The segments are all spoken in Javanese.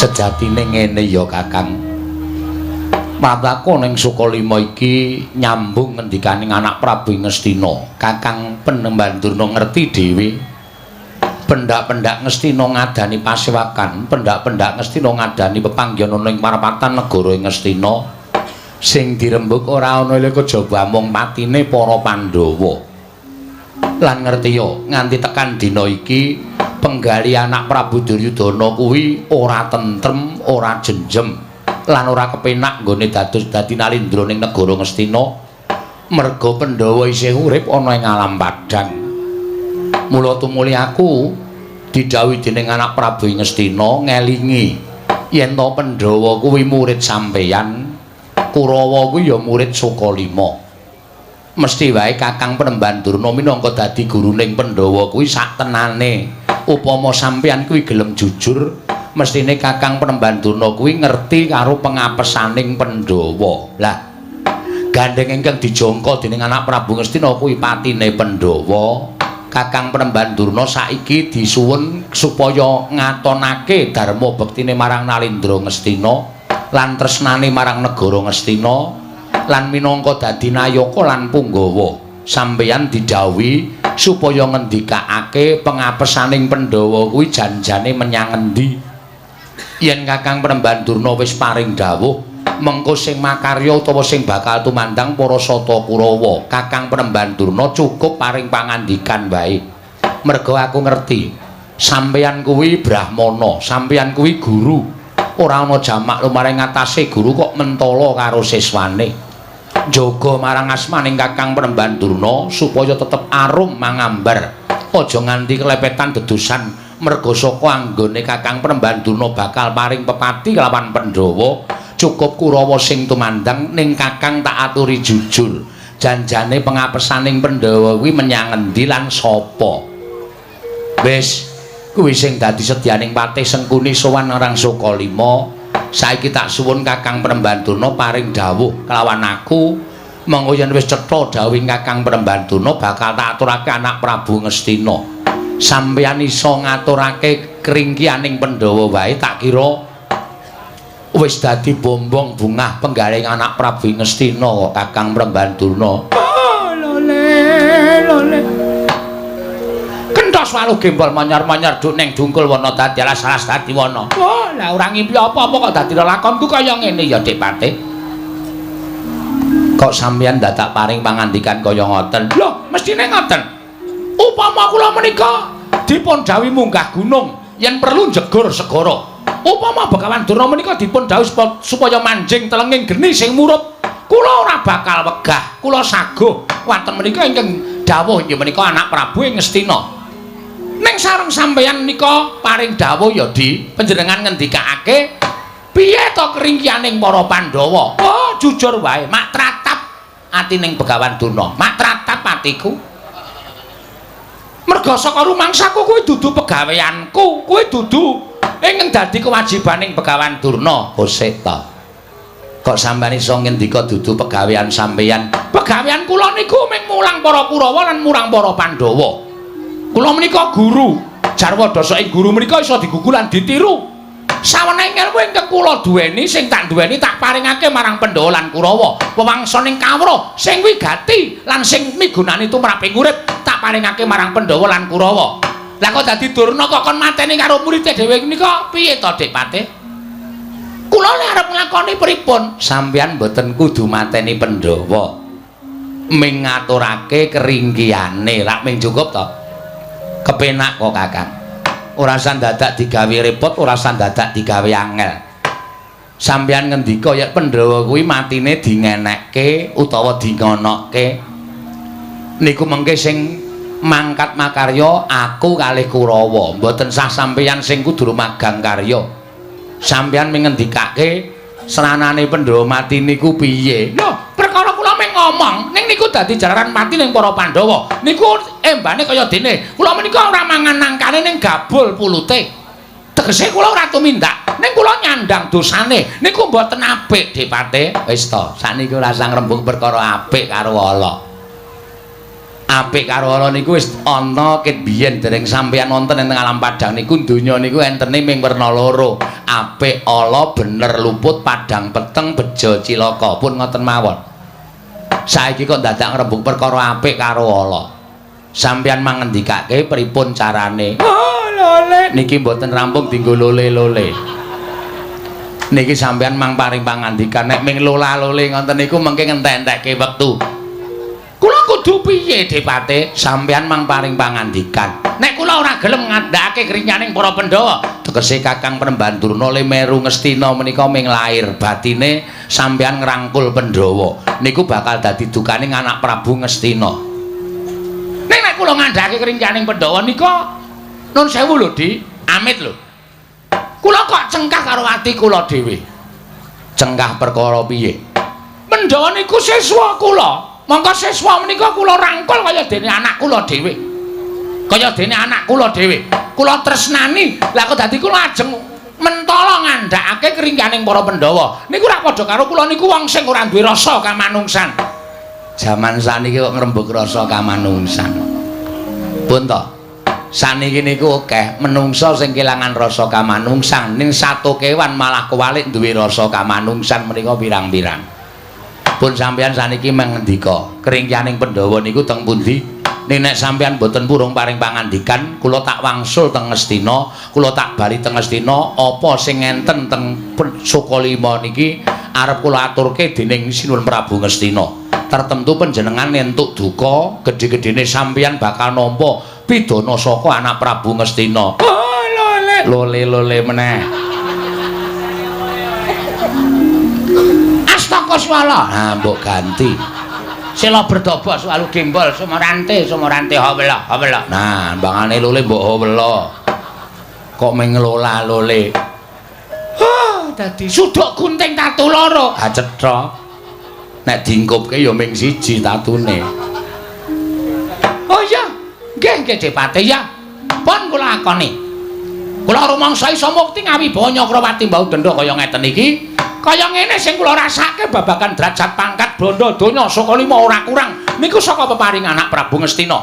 Sejatine ngene ya, Kakang. Mataku ning Sukalima iki nyambung ngendikaning anak Prabu Ngastina. Kakang Panembahan Durna ngerti dhewe. Pendak-pendak Ngastina ngadani pasewakan, pendak-pendak Ngastina ngadani pepanggihan ana ing parapatan negara Ngastina. Sing dirembug ora ana kejaba amung patine para Pandhawa. Lan ngerti ya, nganti tekan dina iki penggali anak Prabu Duryudana kuwi ora tentrem, ora jenjem, lan ora kepenak nggone dados dadi nalindra ning negara Ngastina. Merga Pandhawa isih urip ana ing alam padhang. Mula tumuli aku didhawuhi dening anak Prabu Ngastina ngelingi yen to Pandhawa kuwi murid sampeyan, Kurawa kuwi ya murid Sukalima. Mesti wae Kakang Panembahan Durna minangka dadi guruning Pandhawa kuwi sak tenane. Upama sampeyan kuwi gelem jujur, mestine Kakang Panembahan Durna kuwi ngerti karo pengapesaning Pandhawa. Lah, gandeng ingkang dijangka dening anak Prabu Ngastina kuwi patine Pandhawa. Kakang Panembahan Durna saiki disuwun supaya ngatonake dharma bektine marang Nalindra Ngastina lan tresnane marang negara Ngastina lan minangka dadi nayaka lan punggawa. Sampeyan didhawuhi supaya ngendikake pengapesaning Pandhawa kuwi janjane menyang endi. Yen Kakang Panembahan Durna wis paring dawuh, mengko sing makarya utawa sing bakal tumandang para Sata Kurawa. Kakang Panembahan Durna cukup paring pangandikan wae. Merga aku ngerti sampeyan kuwi brahmana, sampeyan kuwi guru. Ora ana jamak lumaring ngatasé guru kok mentala karo siswane. Jaga marang asmaning Kakang Panembahan Durna supaya tetep arum mangambar. Aja nganti kelepetan dedusan merga saka anggone Kakang Panembahan Durna bakal paring pepati kelawan Pandhawa. Cukup Kurawa sing tumandang, ning Kakang tak aturi jujur. Janjane pengapesaning Pandhawa kuwi menyang endi lan sapa? Wis, kuwi sing dadi sedyaning Patih Sengkuni sowan marang Sukalima. Saiki tak suwun Kakang Panembahan Durna paring dawuh kelawan aku. Mengko yen wis cetha dawuhing Kakang Panembahan Durna bakal tak aturake anak Prabu Ngastina. Sampeyan iso ngaturake kringkianing Pandhawa wae tak kira wis dadi bombong bungah penggaling anak Prabu Ngastina kok, Kakang Panembahan Durna. Oh, lole lole. Kentos waluh gembol manyar-manyar duk ning dungkul wana dadi alas-alas dadi wana. Oh, lah ora ngimpi apa-apa kok dadi lelakonku kaya ngene ya, Dik Patih. Kok sampeyan dadak paring pangandikan kaya ngoten? Lho, mestine ngoten. Upama kula menika dipun dawuhi munggah gunung, yen perlu jegur segara. Upama Begawan Durna menika dipun dawuhi supaya manjing telenging geni sing murup, kula ora bakal wegah, kula saguh. Wonten menika ingkang dawuh inggih menika anak Prabu ing Ngastina. Ning sareng sampeyan nika paring dawuh ya, Di, panjenengan ngendikake piye to keringkianing para Pandhawa? Oh, jujur wae, mak tratap atining Begawan Durna, mak tratap atiku. Merga saka rumangsaku kuwi dudu pegaweanku, kuwi dudu ingkang dadi kewajibaning Begawan Durna. Kosek ta. Kok sampeyan iso ngendika dudu pegawean sampeyan? Pegawean kula niku mung mulang para Kurawa lan murang para Pandhawa. Kula menika guru. Jarwa dasa ing guru menika iso digugu lan ditiru. Sawenehing ilmu ingkang kula duweni sing tak duweni tak paringake marang Pandhawa lan Kurawa. Wewangsaning kawruh sing wigati lan sing migunani tumrap ing urip tak paringake marang Pandhawa lan Kurawa. Lah kok dadi Durna kok kon mateni karo murid dhewe menika piye to, Dik Patih? Kula le arep nglakoni pripun? Sampeyan mboten kudu mateni Pandhawa. Ming ngaturake keringkiyane, rak ming cukup to? Kepenak kok, Kakang. Ora usah dadak digawe repot, ora usah dadak digawe angel. Sampeyan ngendika yen Pandhawa kuwi matine dingenekke utawa dingonokke. Niku mengke sing mangkat makarya aku kalih Kurawa. Mboten sah sampeyan sing kudu magang karya. Sampeyan ming ngendikake sranane Pandhawa mati niku piye? Lho, perkara kula ming ngomong, ning niku dadi jalaran mati ning para Pandhawa. Niku embane kaya dene. Kula menika ora mangan nangkane ning gabul pulute. Tegese kula ora tumindak, ning kula nyandang dosane. Niku mboten apik, Dik Patih. Wis to, sakniki ora usah ngrembug perkara apik karo ala. Apik karo ala niku wis ana ket biyen dereng sampeyan wonten ing alam padang niku donya niku entene ming werna loro. Apik ala bener luput padang peteng bejo cilaka pun ngoten mawon. Saiki kok dadak ngrembug perkara apik karo ala. Sampeyan mangendikake pripun carane? Oh, lole. Niki mboten rampung dienggo lole-lole. Niki sampeyan mang paring pangandikan nek ming lola-lole ngoten niku mengke ngentek-entekke wektu. Kula kudu piye Depate? Sampeyan mang paring pangandikan. Nek kula ora gelem ngandhakake krinyaning para Pandhawa, tegese Kakang Panembahan Durna le meru Ngastina menika ming lair batine sampeyan ngrangkul Pandhawa. Niku bakal dadi dukaning anak Prabu Ngastina. Ning nek kula ngandhakake krinyaning Pandhawa nika nun sewu lho, Di. Amit lho. Kula kok cengkah karo ati kula dhewe. Cengkah perkara piye? Pandhawa niku siswa kula. Mongko siswa menika kula rangkul kaya dene anak kula dhewe. Kaya dene anak kula dhewe. Kula tresnani. Lah kok dadi kula ajeng mentala ngandhakake kringkaning para Pandhawa. Niku ora padha karo kula niku wong sing ora duwe rasa kamanungsan. Jaman saniki kok ngrembug rasa kamanungsan. Pun to. Saniki niku akeh menungsa sing kelangan rasa kamanungsan ning sato kewan malah kewalik duwe rasa kamanungsan menika pirang-pirang. Pun sampeyan saniki mengendika kringkyaning Pandhawa niku teng pundi? Ning nek sampeyan mboten purung paring pangandikan, kula tak wangsul teng Ngastina, kula tak bali teng Ngastina, apa sing enten teng Sukalima niki arep kula aturke dening Sinuwun Prabu Ngastina. Tertentu panjenengan entuk duka, gedhe-gedhene sampeyan bakal nampa pidana saka anak Prabu Ngastina. Oh, lole, lole-lole meneh. Astaka swala. Nah, mbok ganti. Sela berdobo swalu gembol sumorante sumorante hawela hawela. Nah, mbangane lole mbok hawela. Kok mung ngelola lole. Hah, dadi suduk gunting tatu loro. Ha cetha. Nek diengkupke ya ming siji tatune. Oh iya. Nggih, nggih Depate ya. Pun kula akoni. Kula rumangsa iso mukti ngawibawa Nyakrawati mbau denda kaya ngeten iki. Kaya ngene sing kula rasake babagan derajat pangkat bondo donya Sukalima ora kurang niku saka peparing anak Prabu Ngastina.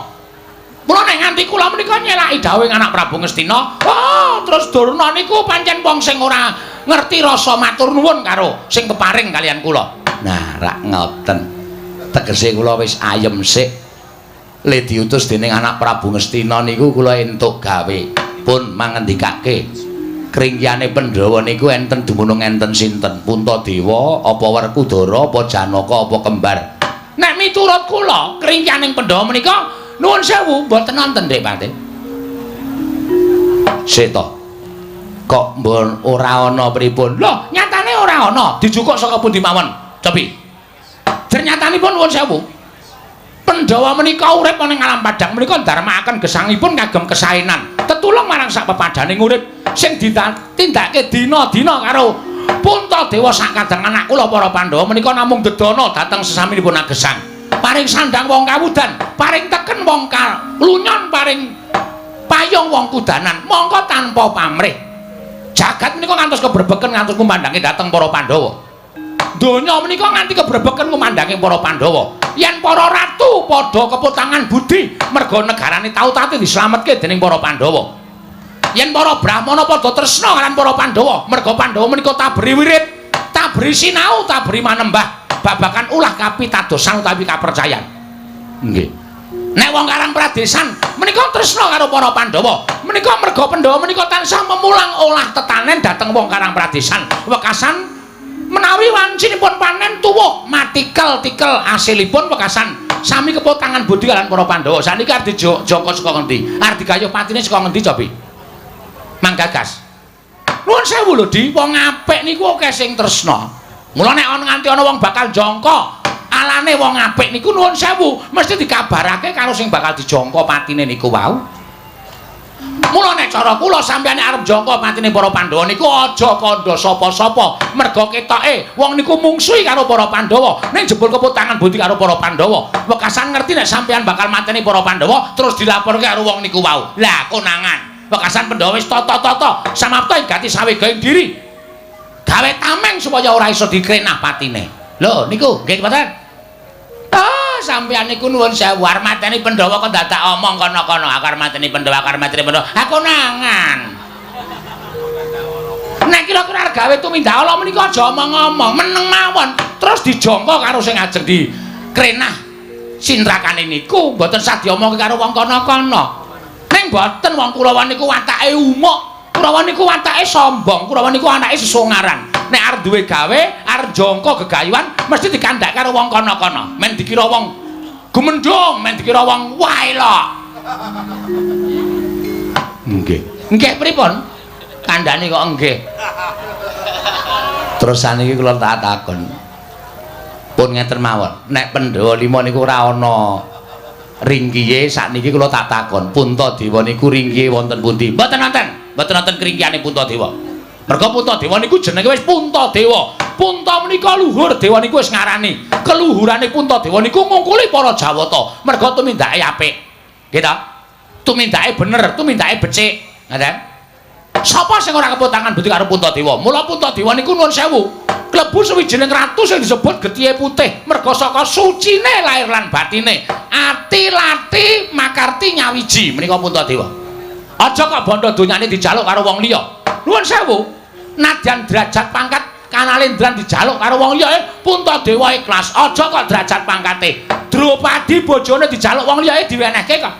Mula nek nganti kula menika nyelaki dawuhing anak Prabu Ngastina, oh terus Durna niku pancen wong sing ora ngerti rasa matur nuwun karo sing peparing kalian kula. Nah, rak ngoten. Tegese kula wis ayem sik. Le diutus dening anak Prabu Ngastina niku kula entuk gawe. Pun mangendikake kringkyane Pandhawa niku enten dumunung enten sinten? Puntadewa, apa Werkudara, apa Janaka, apa kembar? Nek miturut kula, kringkyaning Pandhawa menika nuwun sewu mboten wonten, Dik Pate. Seta. Kok mbon ora ana pripun? Lho, nyatane ora ana. Dijukuk saka pundi mawon? Cobi. Ternyatanipun nuwun sewu. Pandhawa menika urip ana ing alam padang menika ndarmakaken gesangipun kagem kesaenan. Tetulung marang sak pepadaning urip sing ditindakake dina-dina karo Puntadewa sak kadang anak kula para Pandhawa menika namung dedana dhateng sesaminipun agesang. Paring sandang wong kawudan, paring teken wong kalunyon, paring payung wong kudanan, mongko tanpa pamrih. Jagat menika ngantos kebrebeken ngantos kumandange dhateng para Pandhawa. Donya menika nganti kebrebeken kumandange para Pandhawa. Yen para ratu padha keputangan budi merga negarane tau tati dislametke dening para Pandhawa. Yen para brahmana padha tresna kalian para Pandhawa, merga Pandhawa menika tabri wirid, tabri sinau, tabri manembah babagan ulah kapitadosan utawi kapercayan. Nggih. Nek wong Karang Pradesan menika tresna karo para Pandhawa, menika merga Pandhawa menika tansah memulang olah tetanen dhateng wong Karang Pradesan. Wekasan menawi wancinipun panen tuwuh matikel-tikel asilipun wekasan sami kepotangan budi kalian para Pandhawa. Saniki arep dijangka saka ngendi? Arep digayuh patine saka ngendi cobi? Manggagas. Nuwun sewu lho, Di, wong apik niku akeh sing tresna. Mula nek ana nganti ana wong bakal jangka, alane wong apik niku nuwun sewu mesti dikabarake karo sing bakal dijangka patine niku wau. Mula nek cara kula sampeyan nek arep jangka patine para Pandhawa niku aja kandha sapa-sapa, merga ketoke wong niku mungsuhi karo para Pandhawa, ning jebul keputangan budi karo para Pandhawa. Wekasan ngerti nek sampeyan bakal mateni para Pandhawa terus dilaporke karo wong niku wau. Lah konangan. Wekasan Pandhawa wis tata-tata samapta ing gati sawega ing diri. Gawe tameng supaya ora iso dikrenah patine. Lho niku nggih mboten? Ah, Sampeyan niku nuwun sewu arep mateni Pandhawa kok dadak omong kono-kono. Aku arep mateni Pandhawa, aku arep mateni Pandhawa. Aku nangan. Nek kira-kira arep gawe tumindak ala menika aja omong-omong, meneng mawon. Terus dijangka karo sing ajeng di krenah sindrakane niku mboten sah diomongke karo wong kono-kono. Ning mboten, wong Kurawa niku watake umuk. Kurawa niku watake sombong, Kurawa niku anake sesongaran. Nek arep duwe gawe, arep jangka gegayuhan mesti dikandhake karo wong kono-kono. Men dikira wong gumendhung, men dikira wong waelok. Nggih. Nggih pripun? Kandhane kok nggih. Terus saniki kula tak takon. Pun ngeten mawon, nek Pandhawa 5 niku ora ana ringkihe, sakniki kula tak takon, Puntadewa niku ringkihe wonten pundi? Mboten wonten. Mboten wonten kringkihane Puntadewa. Merga Puntadewa niku jenenge wis Puntadewa. Punta menika luhur, dewa niku wis ngarani. Keluhurane Puntadewa niku ngungkuli para Jawata. Merga tumindake apik. Nggih ta? Tumindake bener, tumindake becik. Ngoten. Sapa sing ora kepotangan budi karo Puntadewa? Mula Puntadewa niku nuwun sewu. Klebu sawijining ratu sing disebut getihe putih, merga saka sucine lahir lan batine. Ati lati makarti nyawiji menika Puntadewa. Aja kok bondo donyane dijaluk karo wong liya. Nuwun sewu. Nadyan derajat pangkat kanalendran dijaluk karo wong liya, Puntadewa ikhlas. Aja kok derajat pangkate. Drupadi bojone dijaluk wong liya diwenehke kok.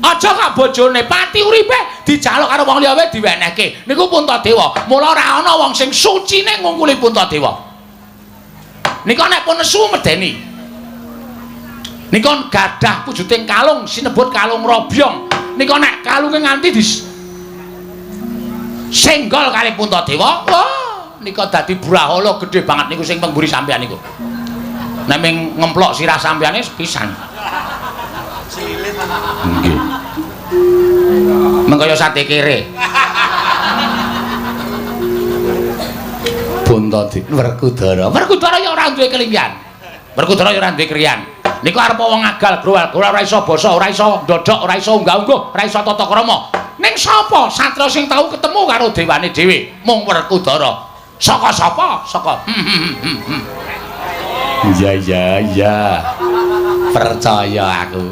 Aja kok bojone pati uripe dijaluk karo wong liya wae diwenehke. Niku Puntadewa. Mula ora ana wong sing sucine ngungkuli Puntadewa. Nika nek pun nesu medeni. Nika gadah wujuding kalung sinebut kalung robyong. Nika nek kalunge nganti di senggol kali Puntadewa, wah nika dadi brahala gedhe banget niku sing pengguri sampeyan niku. Nek ming ngemplok sirah sampeyane pisan. Nggih. Meng kaya sate kere. Puntadewa Werkudara. Werkudara ya ora duwe kelinggihan. Werkudara ya ora duwe kriyan. Niku arep wong agal growal, ora iso basa, ora iso ndodhok, ora iso unggah-ungguh, ora iso tata krama. Ning sapa satra sing tau ketemu karo dewane dhewe? Mung Werkudara. Saka sapa? Saka. Iya iya iya. Percaya aku.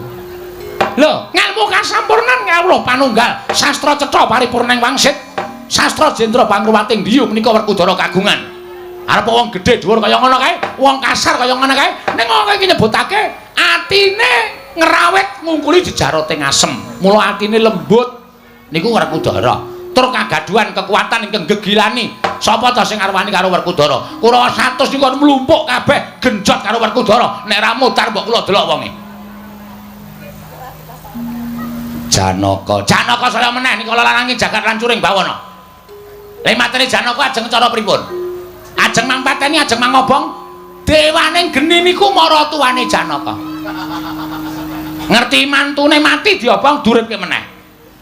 Lho, ngelmu kasampurnan kawula panunggal, sastra cetha paripurna ing wangsit. Sastra jendra pangruwating diyu menika Werkudara kagungan. Arep wong gedhe dhuwur kaya ngono kae, wong kasar kaya ngono kae, ning wong iki nyebutake atine ngrawit ngungkuli jejaroting asem. Mula atine lembut niku Werkudara. Tur kagaduhan kekuatan ingkang gegilani. Sapa ta sing arwani karo Werkudara? Kurawa 100 niku mlumpuk kabeh genjot karo Werkudara. Nek ra mutar mbok kula delok wonge. Janaka. Janaka saya meneh nika larangi jagat lan curing bawana. Lha mateni Janaka ajeng cara pripun? Ajeng mangpateni, ajeng mangobong. Dewaning geni niku maratuwane Janaka. Ngerti mantune mati diobong duripke meneh.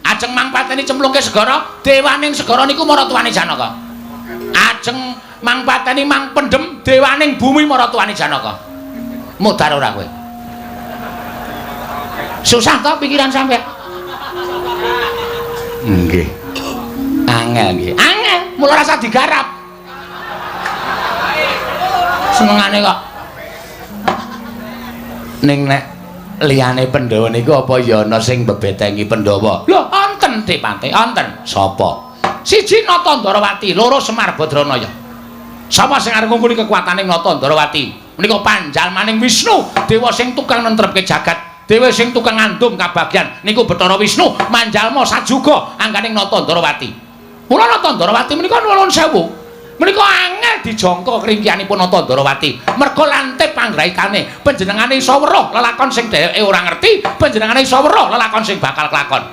Ajeng mangpateni cemplungke segara, dewaning segara niku maratuwane Janaka. Ajeng mangpateni mangpendhem dewaning bumi maratuwane Janaka. Mudhar ora kowe? Susah to pikiran sampeyan? Nggih. Angel nggih. Angel, mula rasa digarap. Senengane kok. Ning nek liyane Pandhawa niku apa ya ana sing bebetengi Pandhawa? Lho, wonten Depate, wonten. Sapa? Siji Nata Ndarawati, loro Semar Badranaya. Sapa sing arep ngungkuli kekuatane Nata Ndarawati? Menika panjalmaning Wisnu, dewa sing tukang nentrepke jagat, dewa sing tukang ngandum kabagyan niku Bathara Wisnu manjalma sajuga angganing Nata Ndarawati. Mula Nata Ndarawati menika nuwun sewu. Menika angel dijangka kringkianipun Nata Ndarawati. Merga lantip panggraitane, panjenengane iso weruh lelakon sing dheweke ora ngerti, panjenengane iso weruh lelakon sing bakal kelakon.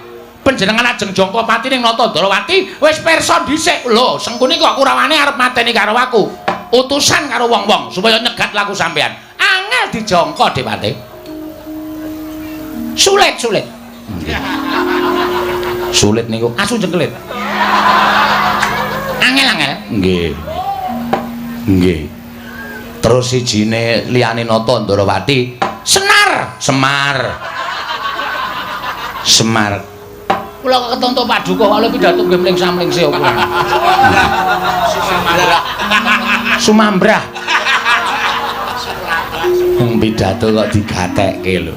Panjenengan ajeng jangka pati ning Nata Ndarawati wis pirsa dhisik. Lho, Sengkuni kok Kurawane arep mateni karo aku. Utusan karo wong-wong supaya nyegat laku sampean. Angel dijangka Dewate. Sulit-sulit. Sulit niku asu jengkelit. Angel-angel. Nggih. Nggih. Terus sijine liyane Nata Ndarawati, Senar, Semar. Semar. Kula kok ketonto paduka kok pidato nggih mlingsa-mlingse kula. Sumambrah. Wong pidato kok digatekke lho.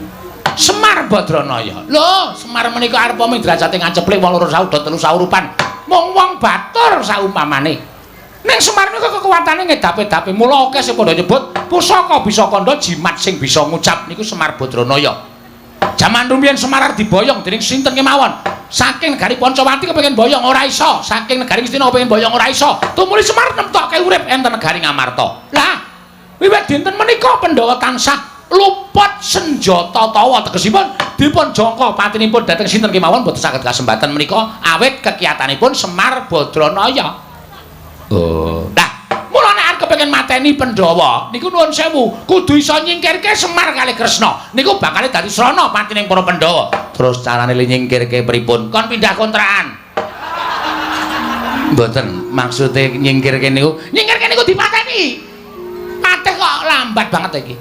Semar Badranaya. Lho, Semar menika arepa midrajate ngaceplik wong loro sauda telu saurupan. Mung wong batur saumpamane. Ning Semar menika kekuatane ngedape-dape. Mula akeh sing padha nyebut pusaka bisa kandha jimat sing bisa ngucap niku Semar Badranaya. Jaman rumiyin Semar arep diboyong dening sinten kemawon. Saking negari Pancawati kepengin boyong ora iso, saking negari Ngastina kepengin boyong ora iso. Tumuli Semar nemtokke urip enten negari Ngamarta. Lah, wiwit dinten menika Pandhawa tansah luput senjata tawa, tegesipun dipun jangka patinipun dhateng sinten kemawon boten saged kasembatan menika awit kekiyatanipun Semar Badranaya. Oh. Lah, mula nek arep kepengin mateni Pandhawa niku nuwun sewu, kudu iso nyingkirke Semar kalih Kresna. Niku bakale dadi srana patining para Pandhawa. Terus carane nyingkirke pripun? Kon pindah kontrakan. Mboten, maksude nyingkirke niku, nyingkirke niku dipateni. Patih kok lambat banget iki.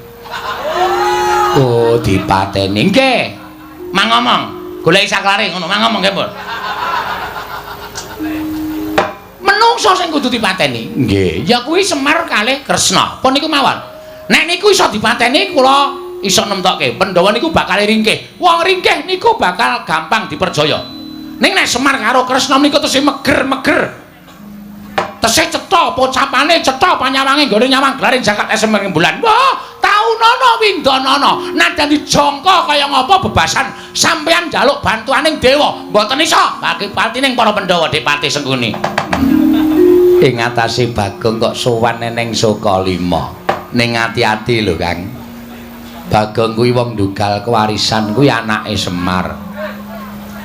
Oh, dipateni. Nggih. Mang ngomong, goleki saklare ngono, mang ngomong nggih, Mbok. Menungso sing kudu dipateni. Nggih, ya kuwi Semar kalih Kresna. Pun niku mawon. Nek niku iso dipateni kula iso nemtokke. Pandhawa niku bakal ringkih. Wong ringkih niku bakal gampang dipercaya. Ning nek Semar karo Kresna niku tesih meger-meger. Tesih cetha pocapane, cetha panyawange nggone nyawang glaring jagat esem ing bulan. Wah, taunana windanana. Nadyan dijangka kaya ngapa bebasan sampeyan njaluk bantuaning dewa, mboten iso. Bagi patining para Pandhawa Depati Sengkuni. Ing atase Bagong kok sowan neneng Sukalima. Ning ati-ati lho, Kang. Bagong kuwi wong ndugal kewarisan kuwi anake Semar.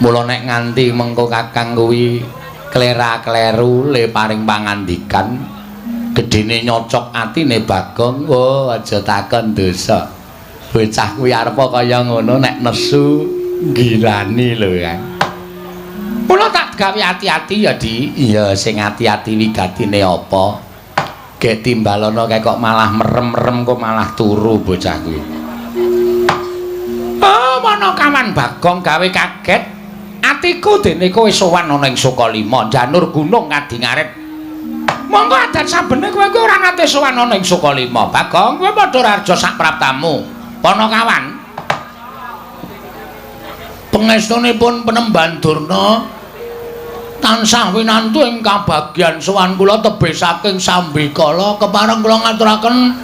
Mula nek nganti mengko Kakang kuwi klera-kleru le paring pangandikan gedene nyocok atine Bagong, oh aja takon dosa. Bocah kuwi arepa kaya ngono nek nesu gilani lho, Kang. Mula tak gawe ati-ati ya, Di. Iya, sing ati-ati wigatine apa? Gek timbalono kae kok malah merem-merem kok malah turu bocah kuwi. Oh, Panakawan Bagong gawe kaget. Atiku dene kowe sowan ana ing Sukalima, janur gunung Kadingaret. Monggo adat sabene kowe kuwi ora nate sowan ana ing Sukalima. Bagong, kowe padha raja sak praptamu. Panakawan. Pangestunipun Penemban Durna tansah winantu ing kabagyan sowan kula tebih saking sambikala kepareng kula ngaturaken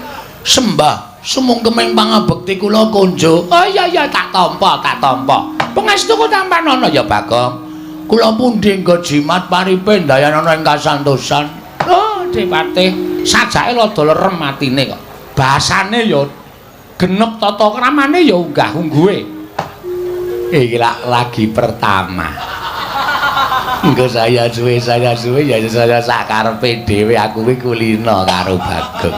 sembah sumungkeming pangabekti kula kunjuk. Oh iya iya, tak tampa, tak tampa. Pangestuku tampanana ya, Bagong. Kula pundi nggo jimat paripe ndayanana ing kasantosan. Oh, Depatih, sajake rada lerem atine kok. Basane ya genep tata kramane ya unggah ungguhe. Iki lak lagi pertama. Engko saya suwe ya saya sak karepe dhewe aku kuwi kulino karo Bagong.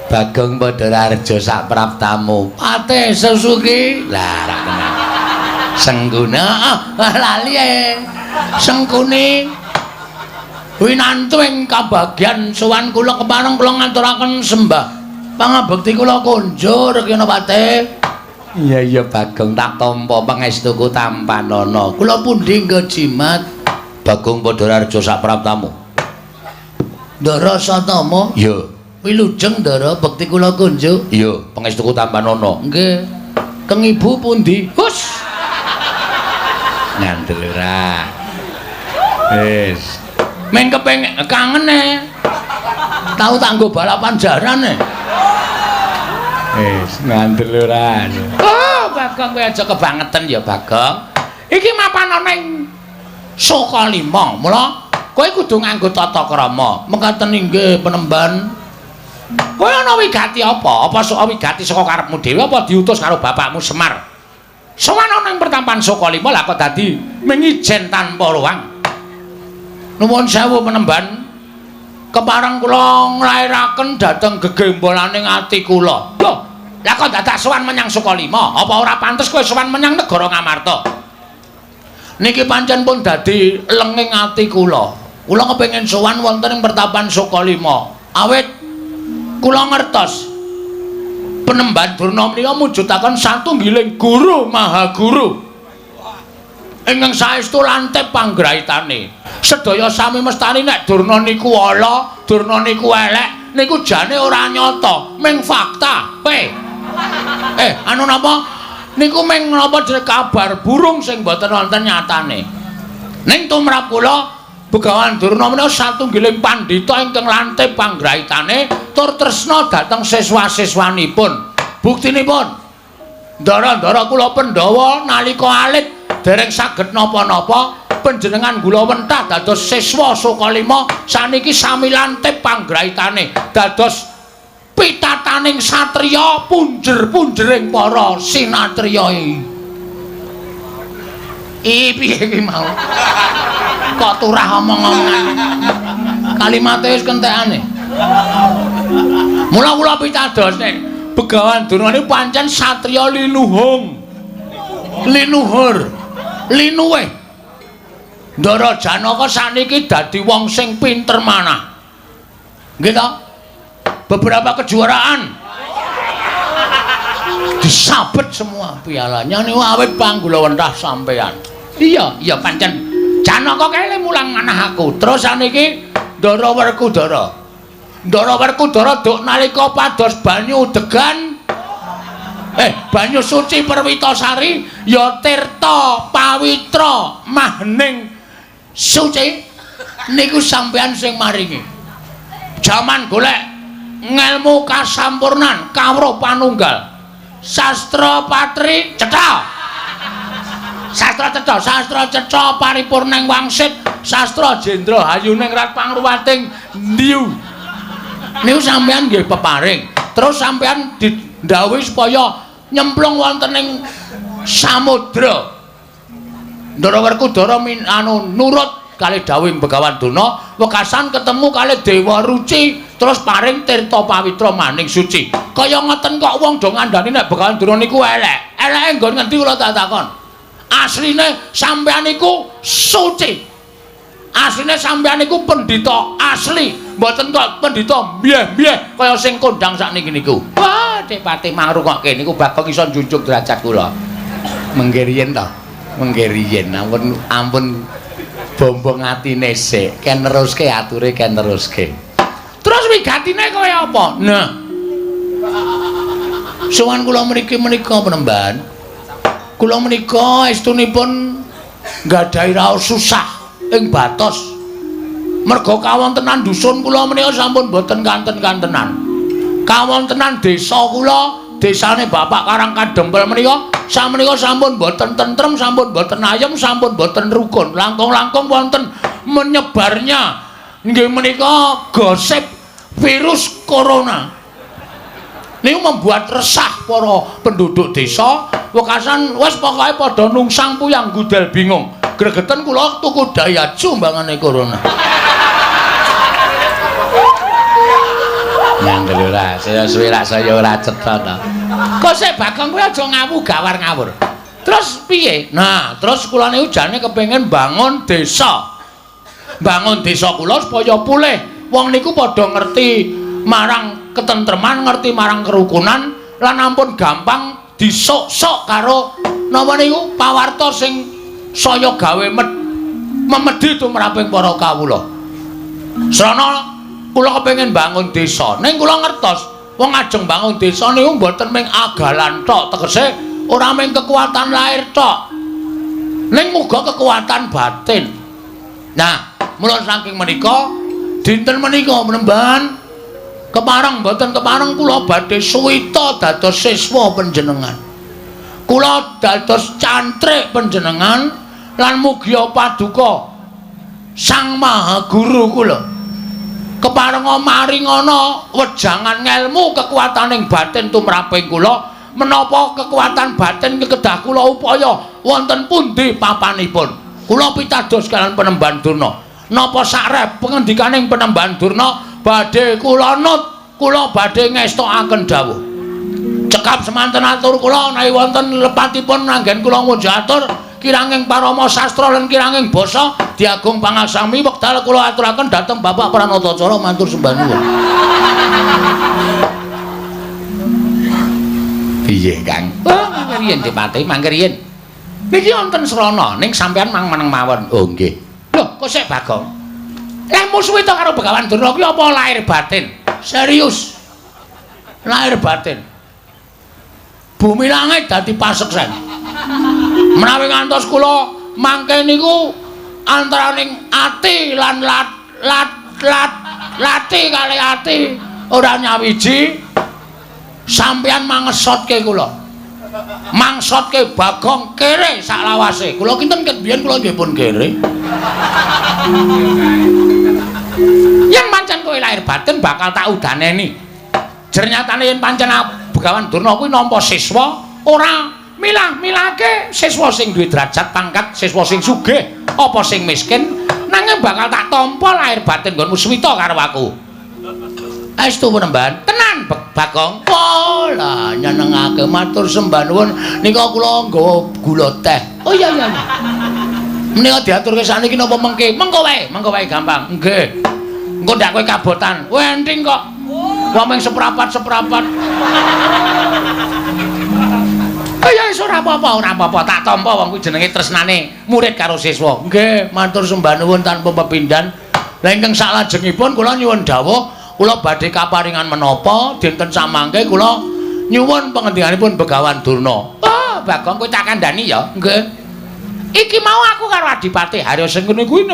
Bagong padha raja sak praptamu. Patih Sesuki. Lah ra tenan. Sengguna ah, lali e. Sengkuni winantu ing kabagyan sowan kula kepareng kula ngaturaken sembah pangabekti kula kunjur kena Patih. Iya iya Bagong, tak tampa pangestuku tampanana. Kula pundi nggo jimat? Bagong padha raja sak praptamu. Ndara Satama? Iya. Wilujeng Ndara, bekti kula kunjuk. Iya, pangestuku tampanana. Nggih. Keng ibu pundi? Hus. Ngandel ora. Wis. Meng kepengin kangen e. Tau tak nggo balapan jaran e. Wis, ngandel ora. Oh, Bagong kowe aja kebangetan ya, Bagong. Iki mapan ana ing Sukalima. Mula kowe kudu nganggo tata krama. Mekaten inggih, Penemban. Kowe ana wigati apa? Apa sok wigati saka karepmu dhewe apa diutus karo bapakmu Semar? Sowan ana ing pertampan Sukalima lah kok dadi mengijen tanpa ruang. Nuwun sewu, Penemban. Kepareng kula nglairaken dhateng gegembolaning ati kula. Lho, lah kok dadak sowan menyang Sukalima? Apa ora pantes kowe sowan menyang negara Ngamarta? Niki pancen pun dadi lenging ati kula. Kula kepengin sowan wonten ing pertapan Sukalima. Awit kula ngertos Penemban Durna menika mujudaken satunggiling guru maha guru. Ingkang saestu lantip panggraitane. Sedaya sami mestani nek Durna niku ala, Durna niku elek, niku jane ora nyata, ming fakta. Pe. Anu napa? Niku ming napa jenenge kabar burung sing mboten wonten nyatane. Ning tumrap kula Begawan Durna menika satunggiling pandhita ingkang lantip panggraitane tur tresna dhateng siswa-siswanipun. Buktinipun ndara-ndara kula Pandhawa nalika alit dereng saged napa-napa, panjenengan kula wentah dados siswa Sukalima saniki sami lantip panggraitane dados pitataning satriya punjer-punjering para sinatriya. Ih, piye iki mau? Kok turah omong-omongan. Kalimate wis kentekane. Mula kula pitados nek Begawan Durna niku pancen satriya linuhung. Linuhur. Linuwih. Ndara Janaka saniki dadi wong sing pinter manah. Nggih to? Beberapa kejuaraan disabet semua pialanya niku awit panggulawentah sampean. Iya, iya pancen Janaka kae mulang manah aku. Terus saniki Ndara Werkudara. Ndara Werkudara duk nalika pados banyu degan banyu suci Perwitasari ya tirta pawitra mahning suci niku sampean sing maringi. Jaman golek ngelmu kasampurnan kawruh panunggal. Sastra patri cetha. Sastra cetha, sastra cetha paripurning wangsit, sastra jendra hayuning rat pangruwating ndiu. Niku sampean nggih peparing. Terus sampean didhawuhi supaya nyemplung wonten ing samudra. Ndara Werkudara anu nurut kalih dawuhing Begawan Durna, wekasan ketemu kalih Dewa Ruci, terus paring tirta pawitra maning suci. Kaya ngoten kok wong do ngandani nek Begawan Durna niku elek. Eleke nggon ngendi kula tak takon. Asline sampean niku suci. Asline sampean niku pendhita asli, mboten kok pendhita mbyeh-mbyeh kaya sing kondang sakniki niku. Wah, Dik Patih mangrungokke niku Bagong iso njunjung derajat kula. Mengke riyen to. Mengke riyen ampun ampun bombong atine sik, ken neruske ature ken neruske. Terus wigatine kaya apa? Nah. Sowan kula mriki menika penemban. Kula menika estunipun nggadahi raos susah ing batos. Merga kawontenan dusun kula menika sampun boten kanten-kantenan. Kawontenan desa kula, desane Bapak Karang Kadempel menika samenika sampun boten tentrem, sampun boten ayem, sampun boten rukun. Langkung-langkung wonten menyebarnya nggih menika gosip virus corona. Niku membuat resah para penduduk desa. Wekasan wis pokoke padha nungsang puyang gudel bingung. Gregeten kula tuku Daihatsu mbangane corona. Ngandel ora, saya suwe rak saya ora cetha to. Kok sik Bagong kuwi aja ngawu gawar ngawur. Terus piye? Nah, terus kula niku jane kepengin bangun desa. Bangun desa kula supaya pulih. Wong niku padha ngerti marang ketentreman, ngerti marang kerukunan lan ampun gampang disok-sok karo napa niku pawarta sing saya gawe memedhi tumraping para kawula. Srana kula kepengin bangun desa. Ning kula ngertos wong ajeng bangun desa niku mboten mung agalan tok, tegese ora mung kekuatan lahir tok. Ning uga kekuatan batin. Nah, mula saking menika dinten menika penemban kepareng mboten kepareng kula badhe suwita dados siswa panjenengan. Kula dados cantrik panjenengan lan mugia paduka Sang Maha Guru kula. Keparenga maringana wejangan ngelmu kekuataning batin tumraping kula, menapa kekuatan batin kedah kula upaya wonten pundi papanipun. Kula pitados kalian Penemban Durna. Napa sakrep pengendikaning Penemban Durna badhe kula nut, kula badhe ngestokaken dawuh. Cekap semanten atur kula menawi wonten lepatipun anggen kula ngunjuk atur kiranging parama sastra lan kiranging basa diagung pangaksami wekdal kula aturaken dhateng Bapak Pranatacara matur sembah nuwun. Piye, Kang? Oh, mangke riyen Dipati, mangke riyen. Niki wonten srana ning sampean mang meneng mawon. Oh, nggih. Lho, kok sik Bagong? Lah musuhe to karo Begawan Durna kuwi apa lahir batin? Serius. Lahir batin. Bumi langit dadi paseksen. Menawi ngantos kula mangke niku antaraning ati lan lat lat lat lati kali ati ora nyawiji, sampeyan mangesotke kula. Mangsotke Bagong kere saklawase. Kula kinten ket biyen kula nggih pun kere. Yen pancen kowe lahir batin bakal tak udaneni. Jernyatane yen pancen Begawan Durna kuwi nampa siswa ora milah-milahke siswa sing duwe derajat pangkat, siswa sing sugih apa sing miskin, nanging bakal tak tampa lahir batin nggonmu suwita karo aku. Estu penemban tenan Bagong. Oh lah nyenengake, matur sembah nuwun. Nika kula nggawa gula teh. Oh iya iya. Menika diaturke sakniki napa mengke? Mengko wae, mengko wae gampang. Nggih. Engko ndak kowe kabotan. Kowe enting kok. Wong mung seprapat-seprapat. Oh ya wis ora apa-apa, ora apa-apa. Tak tampa wong kuwi jenenge tresnane murid karo siswa. Nggih, matur sembah nuwun tanpa pepindhan. Lah ingkang saklajengipun kula nyuwun dawuh, kula badhe kaparingan menapa dinten samangke kula nyuwun pangendikanipun Begawan Durna. Oh, Bagong kowe tak kandhani ya. Nggih. Iki mau aku karo Adipati Harya Sengkuni kuwi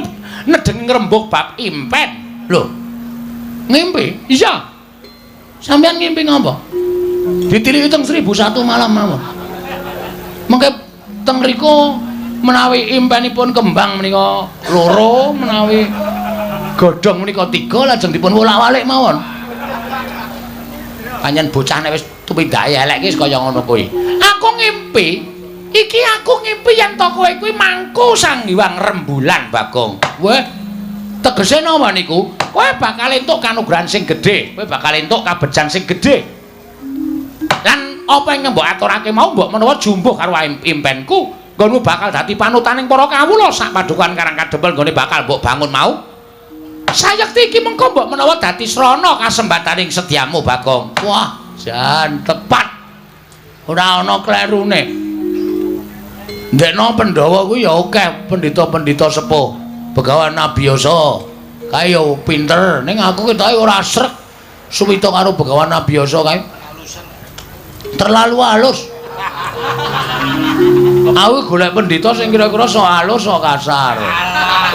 nedeng ngrembug bab impen. Lho. Ngimpi? Iya. Sampeyan ngimpi ngapa? Ditiliki teng 1001 malam mawon. Mengke teng mriku menawi impenipun kembang menika loro, menawi godhong menika 3, lajeng dipun wolak-walik mawon. Pancen bocah nek wis tumindake elek iki kaya ngono kuwi. Aku ngimpi, iki aku ngimpi yen to kowe kuwi mangku Sang Hyang Rembulan, Bagong. Weh, tegese napa niku? Kowe bakal entuk kanugrahan sing gedhe, kowe bakal entuk kabejan sing gedhe. Lan apa ingkang mbok aturake mau mbok menawa jumbuh karo impenku, nggonmu bakal dadi panutaning para kawula sak padukuhan Karang Kadempel nggone bakal mbok bangun mau. Sayekti iki mengko mbok menawa dadi srana kasembataning sedyamu, Bagong. Wah, jan tepat. Ora ana klerune. Ndekno Pandhawa kuwi ya akeh pendhita-pendhita sepuh. Begawan Abiyasa kae ya pinter, ning aku ketoke ora srek suwita karo Begawan Abiyasa kae. Terlalu halus. Aku golek pendhita sing kira-kira sok halus sok kasar.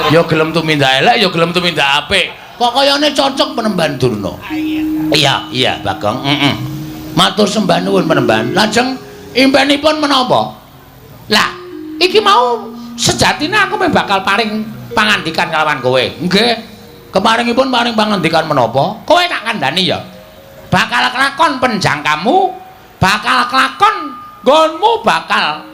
Ya gelem tumindak elek, ya gelem tumindak apik. Kok kayane cocok penemban Durna. Iya, iya, Bagong. Heeh. Matur sembah nuwun penemban. Lajeng impenipun menapa? Lah, iki mau sejatine aku meh bakal paring pangandikan kalawan kowe. Nggih. Keparingipun paring pangandikan menapa? Kowe tak kandhani ya. Bakal kelakon penjangkamu, bakal kelakon nggonmu bakal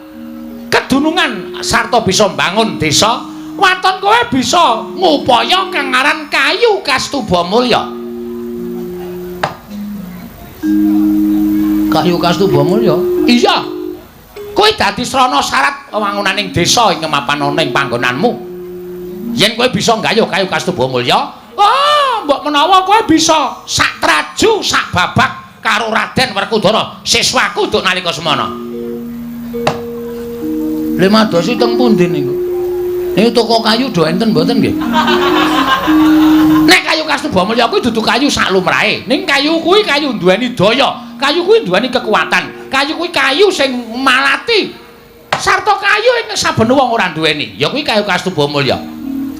kedunungan sarta bisa mbangun desa. Waton kowe bisa ngupaya kang aran kayu Kastuba Mulya. Kayu Kastuba Mulya? Iya. Kowe dadi srana syarat wewangunaning desa ing mapan ana ing panggonanmu. Yen kowe bisa nggayuh kayu Kastuba Mulya, oh, mbok menawa kowe bisa sak traju sak babak karo Raden Werkudara, siswaku duk nalika semana. Lha madosi teng pundi niku? Niku toko kayu do enten mboten nggih? Nek kayu Kastuba Mulya kuwi dudu kayu sak lumrahe, ning kayu kuwi kayu duweni daya, kayu kuwi duweni kekuatan, kayu kuwi kayu sing malati. Sarta kayu ing saben wong ora duweni, ya kuwi kayu Kastuba Mulya.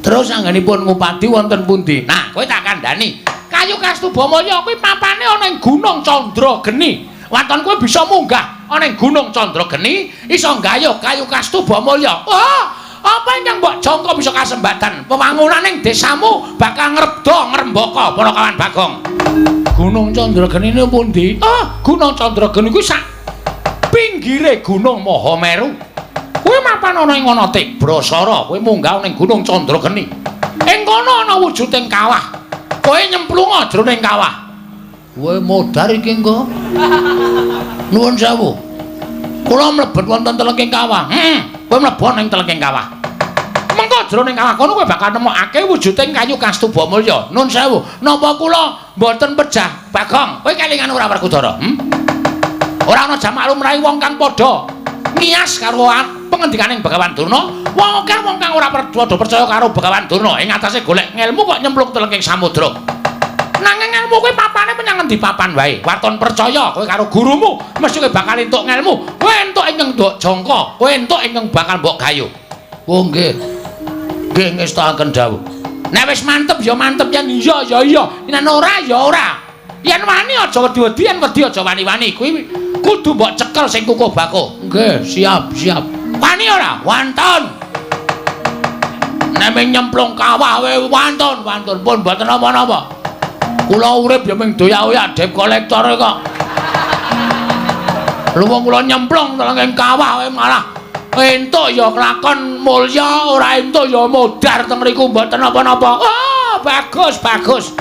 Terus anggenipun ngupadi wonten pundi? Nah, kowe tak kandhani. Kayu Kastuba Mulya kuwi papane ana ing Gunung Candrageni. Waton kowe bisa munggah ana ing Gunung Candrageni, iso nggayuh kayu Kastuba Mulya. Wah, apa ingkang mbok jangka bisa kasembatan? Wewangunaning desamu bakal ngrebda ngrembaka para kawan Bagong. Gunung Candrageni niku pundi? Ah, Gunung Candrageni kuwi sak pinggire Gunung Mahameru. Kuwi mapan ana ing ana Tibrasara, kowe munggah ning Gunung Candrageni. Ing kono ana wujuding kawah. Kowe nyemplunga jroning kawah. Kowe modar iki engko. Nuwun sewu. Kula mlebet wonten telengking kawah. Heeh, kowe mlebu ning telengking kawah. Mengko jroning kawah kono kowe bakal nemokake wujuding kayu Kastuba Mulya. Nuwun sewu, napa kula mboten pejah Bagong? Kowe kelingan ora Werkudara? Hmm? Ora ana jamak lumrahe wong kang padha ngiyas karo pengendikaning Begawan Durna. Wong akeh wong kang ora padha percaya karo Begawan Durna ing atase golek ngelmu kok nyemplung telengking samudra. Nanging ngelmu kuwi papane menyang ngendi papan wae. Waton percaya kowe karo gurumu, mesti kowe bakal entuk ngelmu. Kowe entuk ingkang ndok jangka, kowe entuk ingkang bakal mbok gayuh. Oh nggih. Nggih ngestakaken dawuh. Nek wis mantep ya mantep, yen iya ya iya, yen ora ya ora. Yen wani aja wedi-wedi, yen wedi aja wani-wani. Kuwi kudu mbok cekel sing kukuh bakuh. Nggih, siap, siap. Wani ora? Wantun. Nek ming nyemplung kawah wae wantun, wantun pun mboten napa-napa. Kula urip ya ming doyak-oyak debt collector kok. Lha wong kula nyemplung teng kawah wae malah entuk ya kelakon mulya, ora entuk ya modar teng mriku mboten napa-napa. Oh, bagus, bagus.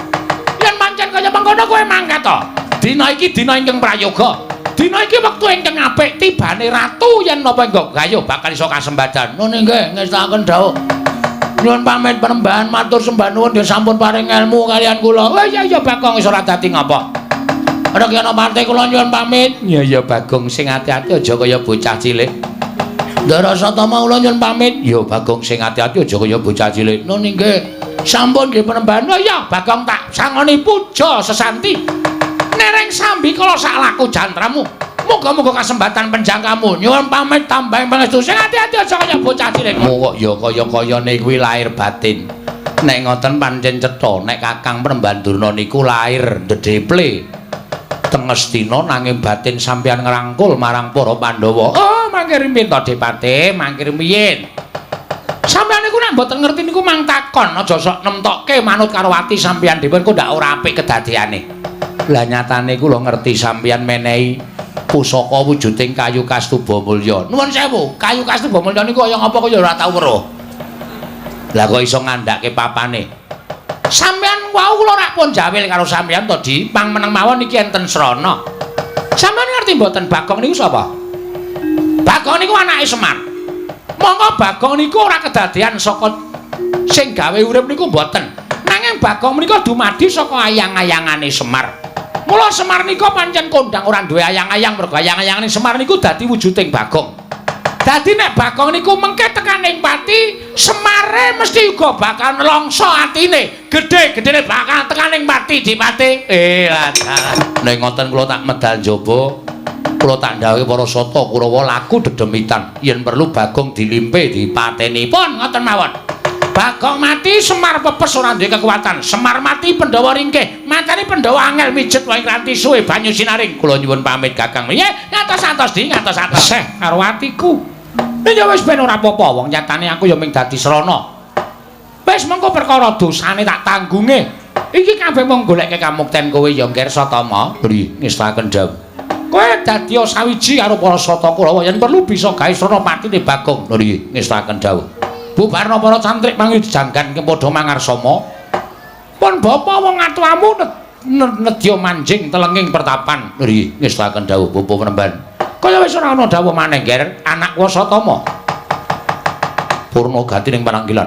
Yen pancen kaya mengkono kowe mangkat to. Dina iki dina ingkang prayoga. Dina iki wektu ingkang apik tibane ratu yen napa engko gayuh bakal iso kasembadan. Nun nggih ngestakaken dawuh. Nyuwun pamit penembahan matur sembah nuwun nggih sampun paring ilmu kalian kula. Oh iya iya Bagong wis ora dadi ngapa. Ora kena parte kula nyuwun pamit. Iya iya Bagong sing ati-ati aja kaya bocah cilik. Ndara Satama kula nyuwun pamit. Ya Bagong sing ati-ati aja kaya bocah cilik. Nun nggih. Sampun nggih penembahan. Oh iya Bagong tak sangoni puja sesanti. Nereng sambi kala sak laku jantramu. Muga-muga kasembatan penjangkamu. Nyuwun pamit tambahing pangestu. Sing ati-ati aja kaya bocah cilik. Kok ya kaya-kayane kuwi lahir batin. Nek ngoten pancen cetha nek Kakang Penemban Durna niku lahir ndedeple teng Ngastina nanging batin sampeyan ngrangkul marang para Pandhawa. Oh, mangke rumiyin to Depate, mangke rumiyin. Sampeyan niku nek mboten ngerti niku mang takon, aja sok nemtokke manut karo ati sampeyan dhewe kok ndak ora apik kedadeane. Lah nyatane kula ngerti sampeyan menehi pusaka wujuding kayu Kastuba Mulya. Nuwun sewu, kayu Kastuba Mulya niku kaya ngapa kaya ora tau weruh. Lah kok iso ngandhake papane? Sampeyan wau kula rak pun jawil karo sampeyan to, Di. Pang meneng mawon iki enten srana. Sampeyan ngerti mboten Bagong niku sapa? Bagong niku anake Semar. Monggo Bagong niku ora kedadean saka sing gawe urip niku mboten. Nanging Bagong menika dumadi saka ayang-ayangane Semar. Mula Semar nika pancen kondang ora duwe ayang-ayang mergo ayang-ayangane Semar niku dadi wujuding Bagong. Dadi nek Bagong niku mengke tekan ing pati, Semare mesti uga bakal nelongso atine. Gedhe-gedhene bakal tekan ing pati Dipate. Eh, nek ngoten kula tak medal njaba. Kula tak ndhawuhi para sata Kurawa laku dedemitan. Yen perlu Bagong dilimpe dipateni. Pun ngoten mawon. Bagong mati, Semar pepes ora duwe kekuatan. Semar mati, Pandhawa ringkih. Mateni Pandhawa angel mijet wae ranti suwe banyu sinaring. Kula nyuwun pamit Kakang. Nggih, ngatos-atos Di, ngatos-atos. Seh karo atiku. Ya wis ben ora apa-apa, wong nyatane aku ya ming dadi srana. Wis mengko perkara dosane tak tanggunge. Iki kabeh mung goleke kamukten kowe ya Nger Satama. Bri ngestaken dawuh. Kowe dadi sawiji karo para sata Kurawa yen perlu bisa gawe srana patine Bagong. Nggih, ngestaken dawuh. Bubarna para cantrik mangi janggan padha mangarsama. Pun bapa wong atuamu nedya manjing telenging pertapan. Nggih, ngestaken dawuh Bapak Penemban. Kaya wis ora ana dawuh maneh, Nger, anak Wasatama. Purna gati ning pananggilan.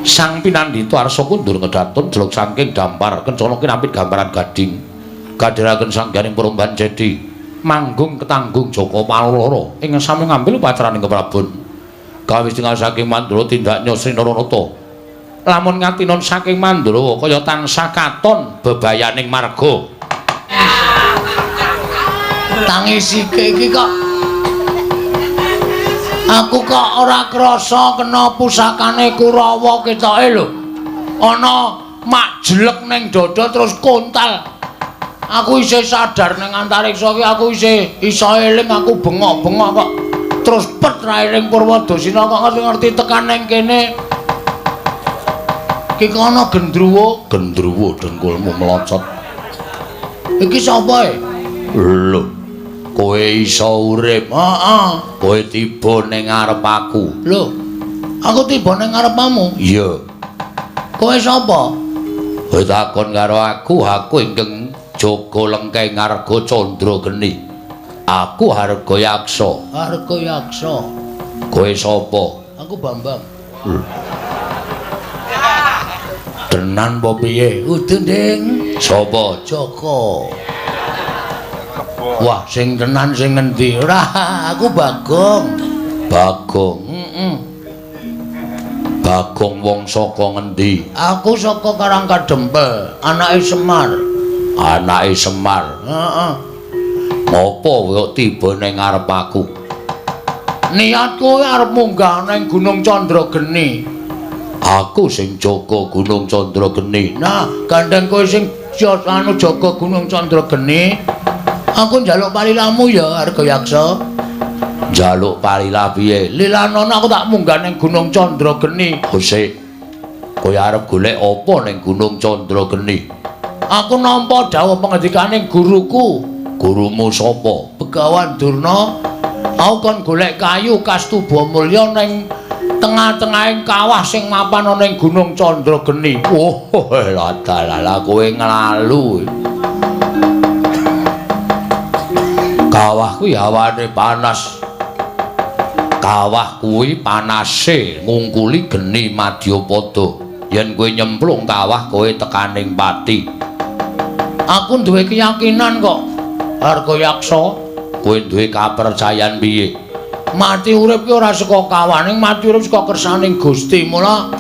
Sang pinandhita arsa kundur kedatun jeluk saking dampar kencana kinapit gambaran gading. Kadhiraken sang gyaning Purumban Cedi manggung ketanggung Jaka Paloro ing sami ngambil upacaraning keprabon. Gawe tinggal saking Mandura tindaknya Sri Naranata. Lamun ngatinon saking Mandura kaya tansah katon bebayaning marga. Tangis iki kok aku kok ora krasa kena pusakane Kurawa ketoke lho. Ana mak jelek ning dada terus kontal. Aku isih sadar ning antariksa iki aku isih iso eling aku bengok-bengok kok. Terus pet rairing Purwadasina kok ngerti-ngerti tekan ning kene. Ki kono gendruwo, gendruwo dengkulmu melocot. Iki sapa e? Lho, kowe iso urip. Heeh, kowe tiba ning ngarep aku. Lho, aku tiba ning ngarepmu? Iya. Kowe sapa? Kowe takon karo aku, aku ingkang Jaka Lengkeng Arga Candra Geni. Aku Harga Yaksa. Harga Yaksa. Kowe sapa? Aku Bambang. Tenan apa piye? Udu, Ding. Sapa? Jaka. Wah, sing tenan sing ngendi? Ora, aku Bagong. Bagong. Heeh. Bagong wong saka ngendi? Aku saka Karang Kadempel, anake Semar. Anake Semar. Heeh. Ngopo kok tiba ning ngarep aku? Niatku arep munggah ning Gunung Chandrageni. Aku sing jaga Gunung Chandrageni. Nah, gandeng kowe sing anu jaga Gunung Chandrageni. Aku njaluk palilamu ya, Argayaksa. Njaluk palila piye? Lilanono aku tak munggah ning Gunung Chandrageni. Sik. Kowe arep golek apa ning Gunung Chandrageni? Aku nampa dawuh pengendikane guruku. Gurumu sapa? Begawan Durna. Aku kon golek kayu Kastuba Mulya ning tengah-tengahing kawah sing mapan ana ning Gunung Chandrageni. Oh, ladalah kowe nglalu. Kawah kuwi hawane panas. Kawah kuwi panase ngungkuli geni madyapada. Yen kowe nyemplung kawah kowe tekaning pati. Aku duwe keyakinan kok, Argayaksa. Kowe duwe kapercayan piye? Mati urip ki ora saka kawah, ning mati urip saka kersaning Gusti. Mula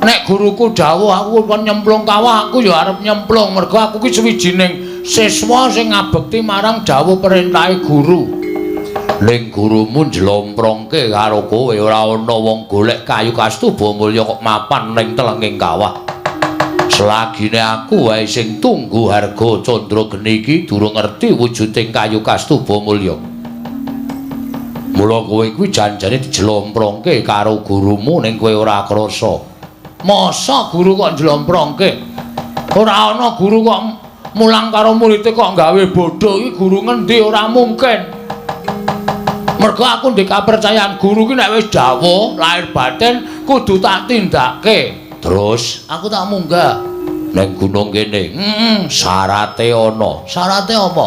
nek guruku dawuh aku kon nyemplung kawah, aku ya arep nyemplung mergo aku ki sawijining siswa sing ngabekti marang dawuh perintahe guru. Ning gurumu njlomprongke karo kowe ora ana wong golek kayu Kastuba Mulya kok mapan ning telenging kawah. Selagine aku wae sing tunggu harga Chandrageni iki durung ngerti wujuding kayu Kastuba Mulya. Mula kowe kuwi janjane dijlomprongke karo gurumu ning kowe ora krasa. Masa guru kok njlomprongke? Ora ana guru kok mulang karo muridé kok gawe bodho iki guru ngendi ora mungkin. Mergo aku ndek kapercayaan guru ki nek wis dawuh lahir batin kudu tak tindake. Terus aku tak munggah ning gunung kene. Heeh, syarate ana. Syarate apa?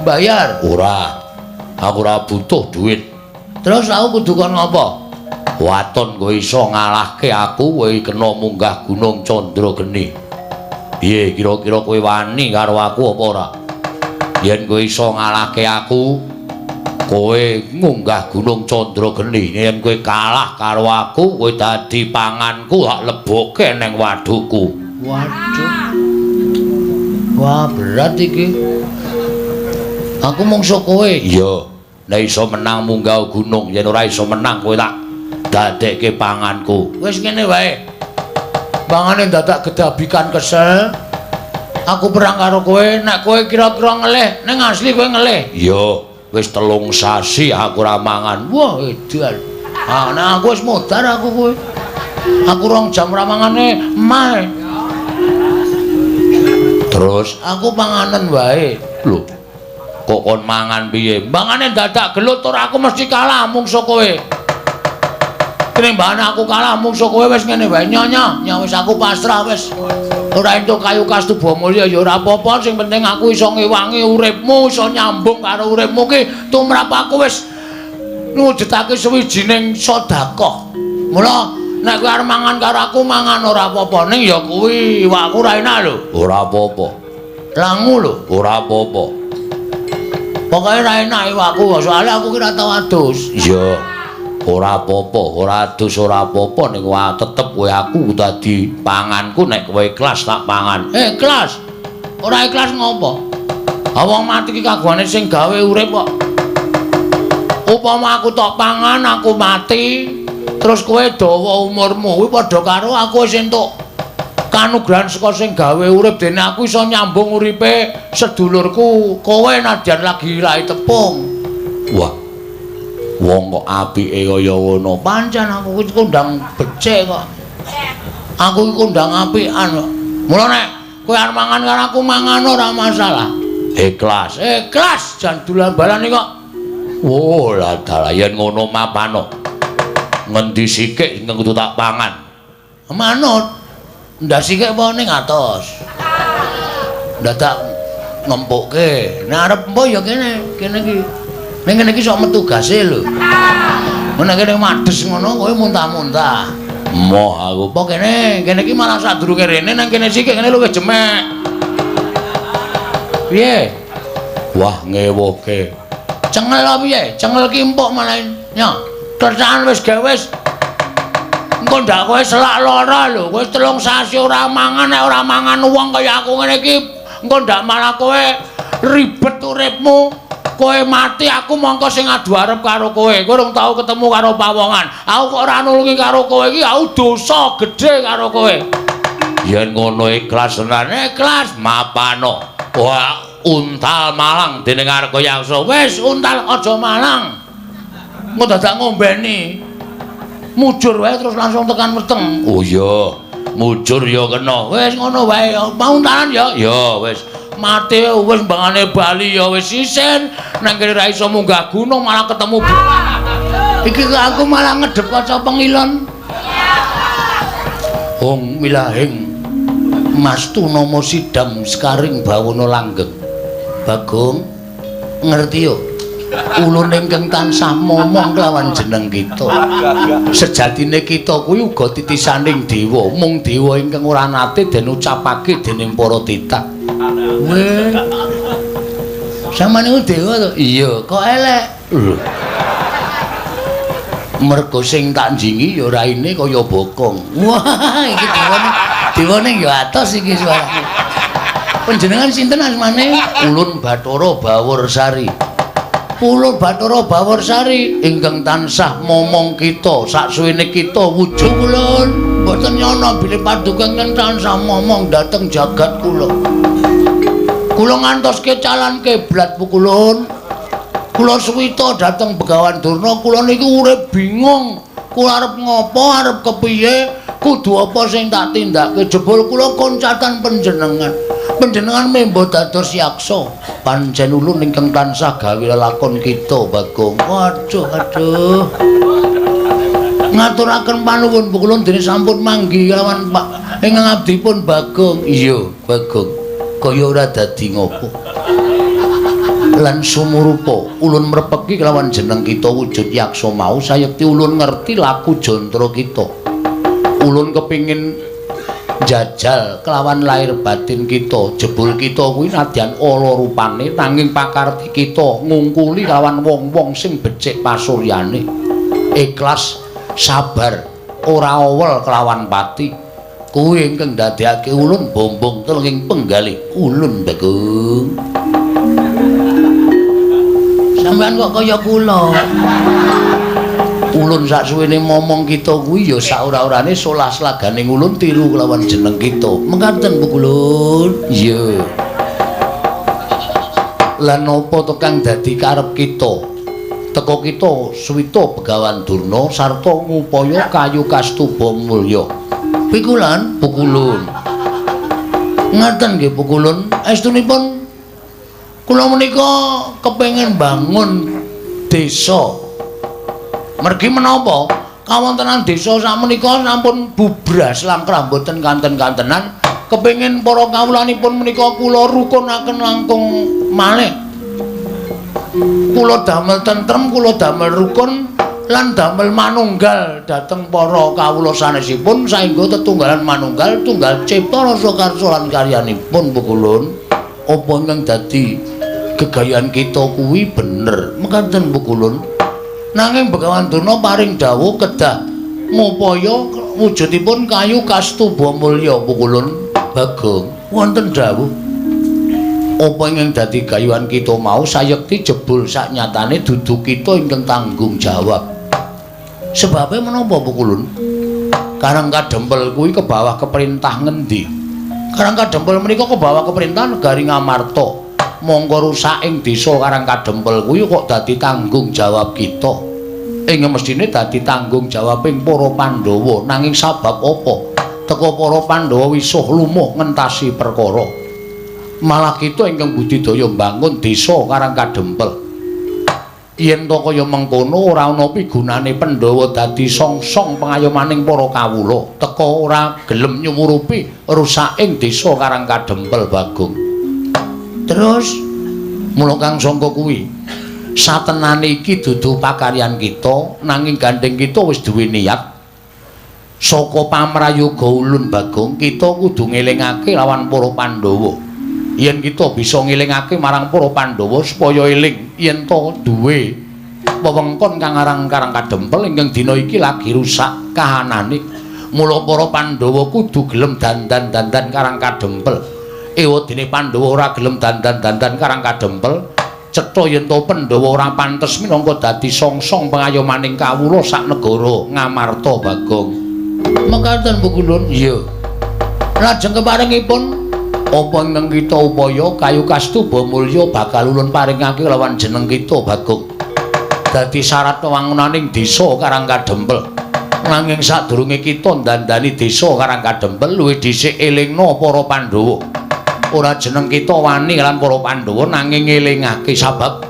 Bayar? Ora. Aku ora butuh duit. Terus aku kudu kon ngopo? Waton kowe iso ngalahke aku, kowe kena munggah Gunung Chandrageni. Piye kira-kira kowe wani karo aku apa ora? Yen kowe iso ngalahke aku, kowe munggah Gunung Chandrageni. Yen kowe kalah karo aku, kowe dadi panganku, tak lebokke ning wadukku. Waduh. Wah, berat iki. Aku mungsuh kowe. Iya. Nek iso menang munggah gunung, yen ora iso menang kowe tak dadekke panganku. Wis ngene wae. Pangane dadak gedabikan kesel. Aku perang karo kowe, nek kowe kira-kira ngelih, ning asli kowe ngelih. Iya. Wis 3 sasi aku ora mangan. Wah, edan. Ah, nek aku wis modar aku kowe. Aku 2 jam ora mangane emah. Terus aku panganen wae. Lho. Kok kon mangan piye? Mangane dadak gelut ora aku mesti kalah mungsuh kowe. Tinimbangane aku kalah mungsuh kowe wis ngene wae nyonya, nya wis aku pasrah wis. Ora entuk kayu Kastuba Mulya ya ora apa-apa, sing penting aku iso ngewangi uripmu, iso nyambung karo uripmu ki tumrap aku wis ngwujudake sawijining sedekah. Mula nek kowe arep mangan karo aku mangan ora apa-apa, ning ya kuwi iwakku ora enak lho. Ora apa-apa. Langu lho, ora apa-apa. Pokoke ora enak iwakku, soalnya aku ki ora tau adus. Iya. Ora apa-apa, ora adus ora apa-apa ning wae tetep kowe aku dadi panganku nek kowe ikhlas tak pangan. Ikhlas. Ora ikhlas ngopo? Ha wong mati ki kagungane sing gawe urip kok. Upama aku tok pangan aku mati, terus kowe dawa umurmu kuwi padha karo aku wis entuk kanugrahan saka sing gawe urip, dene aku iso nyambung uripe sedulurku kowe nadyan lagi lahi tepung. Wah. Wong kok apike kaya ngono. Pancen aku kuwi kondang becik kok. Aku iki kondang apikan kok. Mula nek kowe arep mangan karo aku mangan ora masalah. Ikhlas. Ikhlas jan dolan balane kok. Oh, lah dalah yen ngono mapano. Ngendi sikik sing kudu tak pangan? Manut. Ndak sikik apa ning atos. Dadak ngempukke. Nek arep empo ya kene, kene iki. Ning kene iki sok metu gase lho. Nek kene mades ngono kowe muntah-muntah. Moh aku. Apa kene? Kene iki malah sadurunge rene nang kene sikik kene luwih jemek. Piye? Wah, ngewoke. Cengel apa piye? Cengel ki empuk malah. Nyo, kerjaan wis gawe wis. Engko ndak kowe selak lara lho, kowe 3 sasi ora mangan, nek ora mangan wong kaya aku ngene iki, engko ndak malah kowe ribet uripmu. Kowe mati aku mongko sing adu arep karo kowe. Kowe urung tau ketemu karo pawongan. Aku kok ora nulungi karo kowe iki, aku dosa gedhe karo kowe. Yen ngono ikhlas tenan, ikhlas mapano. Wah, untal malang dening Argayaksa. Wis untal aja malang. Engko dadak ngombeni. Mujur wae terus langsung tekan weteng. Oh iya, mujur ya kena. Wis ngono wae, mau untalan ya. Ya wis. Mati wis mbangane bali ya wis isin. Nang kene ra iso munggah gunung malah ketemu. Iki aku malah ngedep kaca pengilon. Hong milahing mastu nama sidam sekaring bawana langgeng. Bagong ngerti yo. Ulun ingkang tansah momong kelawan jeneng kita. Sejatine kita kuwi uga titisaning dewa, mung dewa ingkang ora nate den ucapake dening para titah. Weh. Sampeyan niku dewa to? Iya, kok elek? Lho. Mergo sing tak njingi ya raine kaya bokong. Wah, iki dewane. Dewane ya atos iki suarane. Panjenengan sinten asmane? Ulun Bathara Baworsari. Ulun Bathara Baworsari ingkang tansah momong kita saksuwene kita wujud ulun mboten nyana bilih paduka ingkang tansah momong dhateng jagat kula. Kula ngantoske calan kiblat pukulun. Kula suwita dhateng Begawan Durna, kula niku urip bingung. Kula arep ngopo, arep kepiye, kudu apa sing tak tindakake jebul kula koncatan panjenengan. Panjenengan membo dados yaksa. Pancen ulun ingkang tansah gawe lelakon kita, Bagong. Waduh, aduh. Ngaturaken panuwun pukulun dene sampun manggi kelawan Pak ingkang abdipun Bagong. Iya, Bagong. Kaya ora dadi ngopo. Lan sumurupa ulun mrepeki kelawan jeneng kita wujud yaksa mau sayekti ulun ngerti laku jantara kita. Ulun kepingin jajal kelawan lahir batin kita, jebul kita kuwi nadyan ala rupane nanging pakarti kita ngungkuli kelawan wong-wong sing becik pasuryane. Ikhlas, sabar, ora owel kelawan pati. Kuwi ingkang ndadekake ulun bombong telenging penggalih ulun Bagong. Sampeyan kok kaya kula. Ulun saksuwene momong kita kuwi ya saora-orane solah slagane ulun tiru kelawan jeneng kita. Mekaten Bu Kulun. Iya. Lan napa to kang dadi karep kita? Teka kita suwita Begawan Durna sarta ngupaya kayu kastuba mulya. Pikulan pukulun. Ngaten nggih pukulun. Estunipun kula menika kepengin bangun desa. Mergi menapa? Kawontenan desa sakmenika sampun bubras langkrah mboten kanten-kantenan. Kepengin para kawulanipun menika kula rukunaken langkung malih. Kula damel tentrem, kula damel rukun lan damel manunggal dhateng para kawula sanesipun saengga tetunggalan manunggal tunggal cipta rasa karsa lan karyanipun pukulun. Apa ingkang dadi gegayan kita kuwi bener mekaten pukulun. Nanging Begawan Durna paring dawuh kedah ngupaya wujudipun kayu kastuba mulya pukulun. Bagong wonten dawuh apa ingkang dadi gayuhan kita mau sayekti jebul saknyatane dudu kita ingkang tanggung jawab. Sebabe menapa pukulun? Karang Kadempel kuwi ke bawah keperintah ngendi? Karang Kadempel menika ke bawah keperintah negari Ngamarta. Mongko rusak ing desa Karang Kadempel kuwi kok dadi tanggung jawab kita. Ing mestine dadi tanggung jawabing para Pandhawa. Nanging sabab apa? Teka para Pandhawa wisuh lumuh ngentasi perkara. Malah kita ingkang budidaya mbangun desa Karang Kadempel. Yen to kaya mengkono ora ana pigunane Pandhawa dadi songsong pengayomaning para kawula. Teka ora gelem nyumurupi rusaking desa Karang Kadempel Bagong. Terus mula kang sangka kuwi satenane iki dudu pakaryan kita nanging gandeng kita wis duwe niat saka pamrayoga ulun Bagong kita kudu ngelingake lawan para Pandhawa. Yen kita bisa ngelingake marang para Pandhawa supaya eling yen to duwe Wewengkon kang aran Karang Kadempel ingkang dina iki lagi rusak kahanane. Mula para Pandhawa kudu gelem dandan-dandan Karang Kadempel. Ewadene Pandhawa ora gelem dandan-dandan Karang Kadempel, cetha yen to Pandhawa ora pantes minangka dadi songsong pengayomaning kawula sak negara Ngamarta Bagong. Mekaten Pukulun? Iya. Lajeng keparengipun apa ingkang kita upaya kayu kastuba mulya bakal ulun paringake lawan jeneng kita Bagong. Dadi syarat wewangunaning desa Karang Kadempel. Nanging sadurunge kita ndandani desa Karang Kadempel luwih dhisik elingna para Pandhawa. Ora jeneng kita wani lan para Pandhawa nanging ngelingake sabab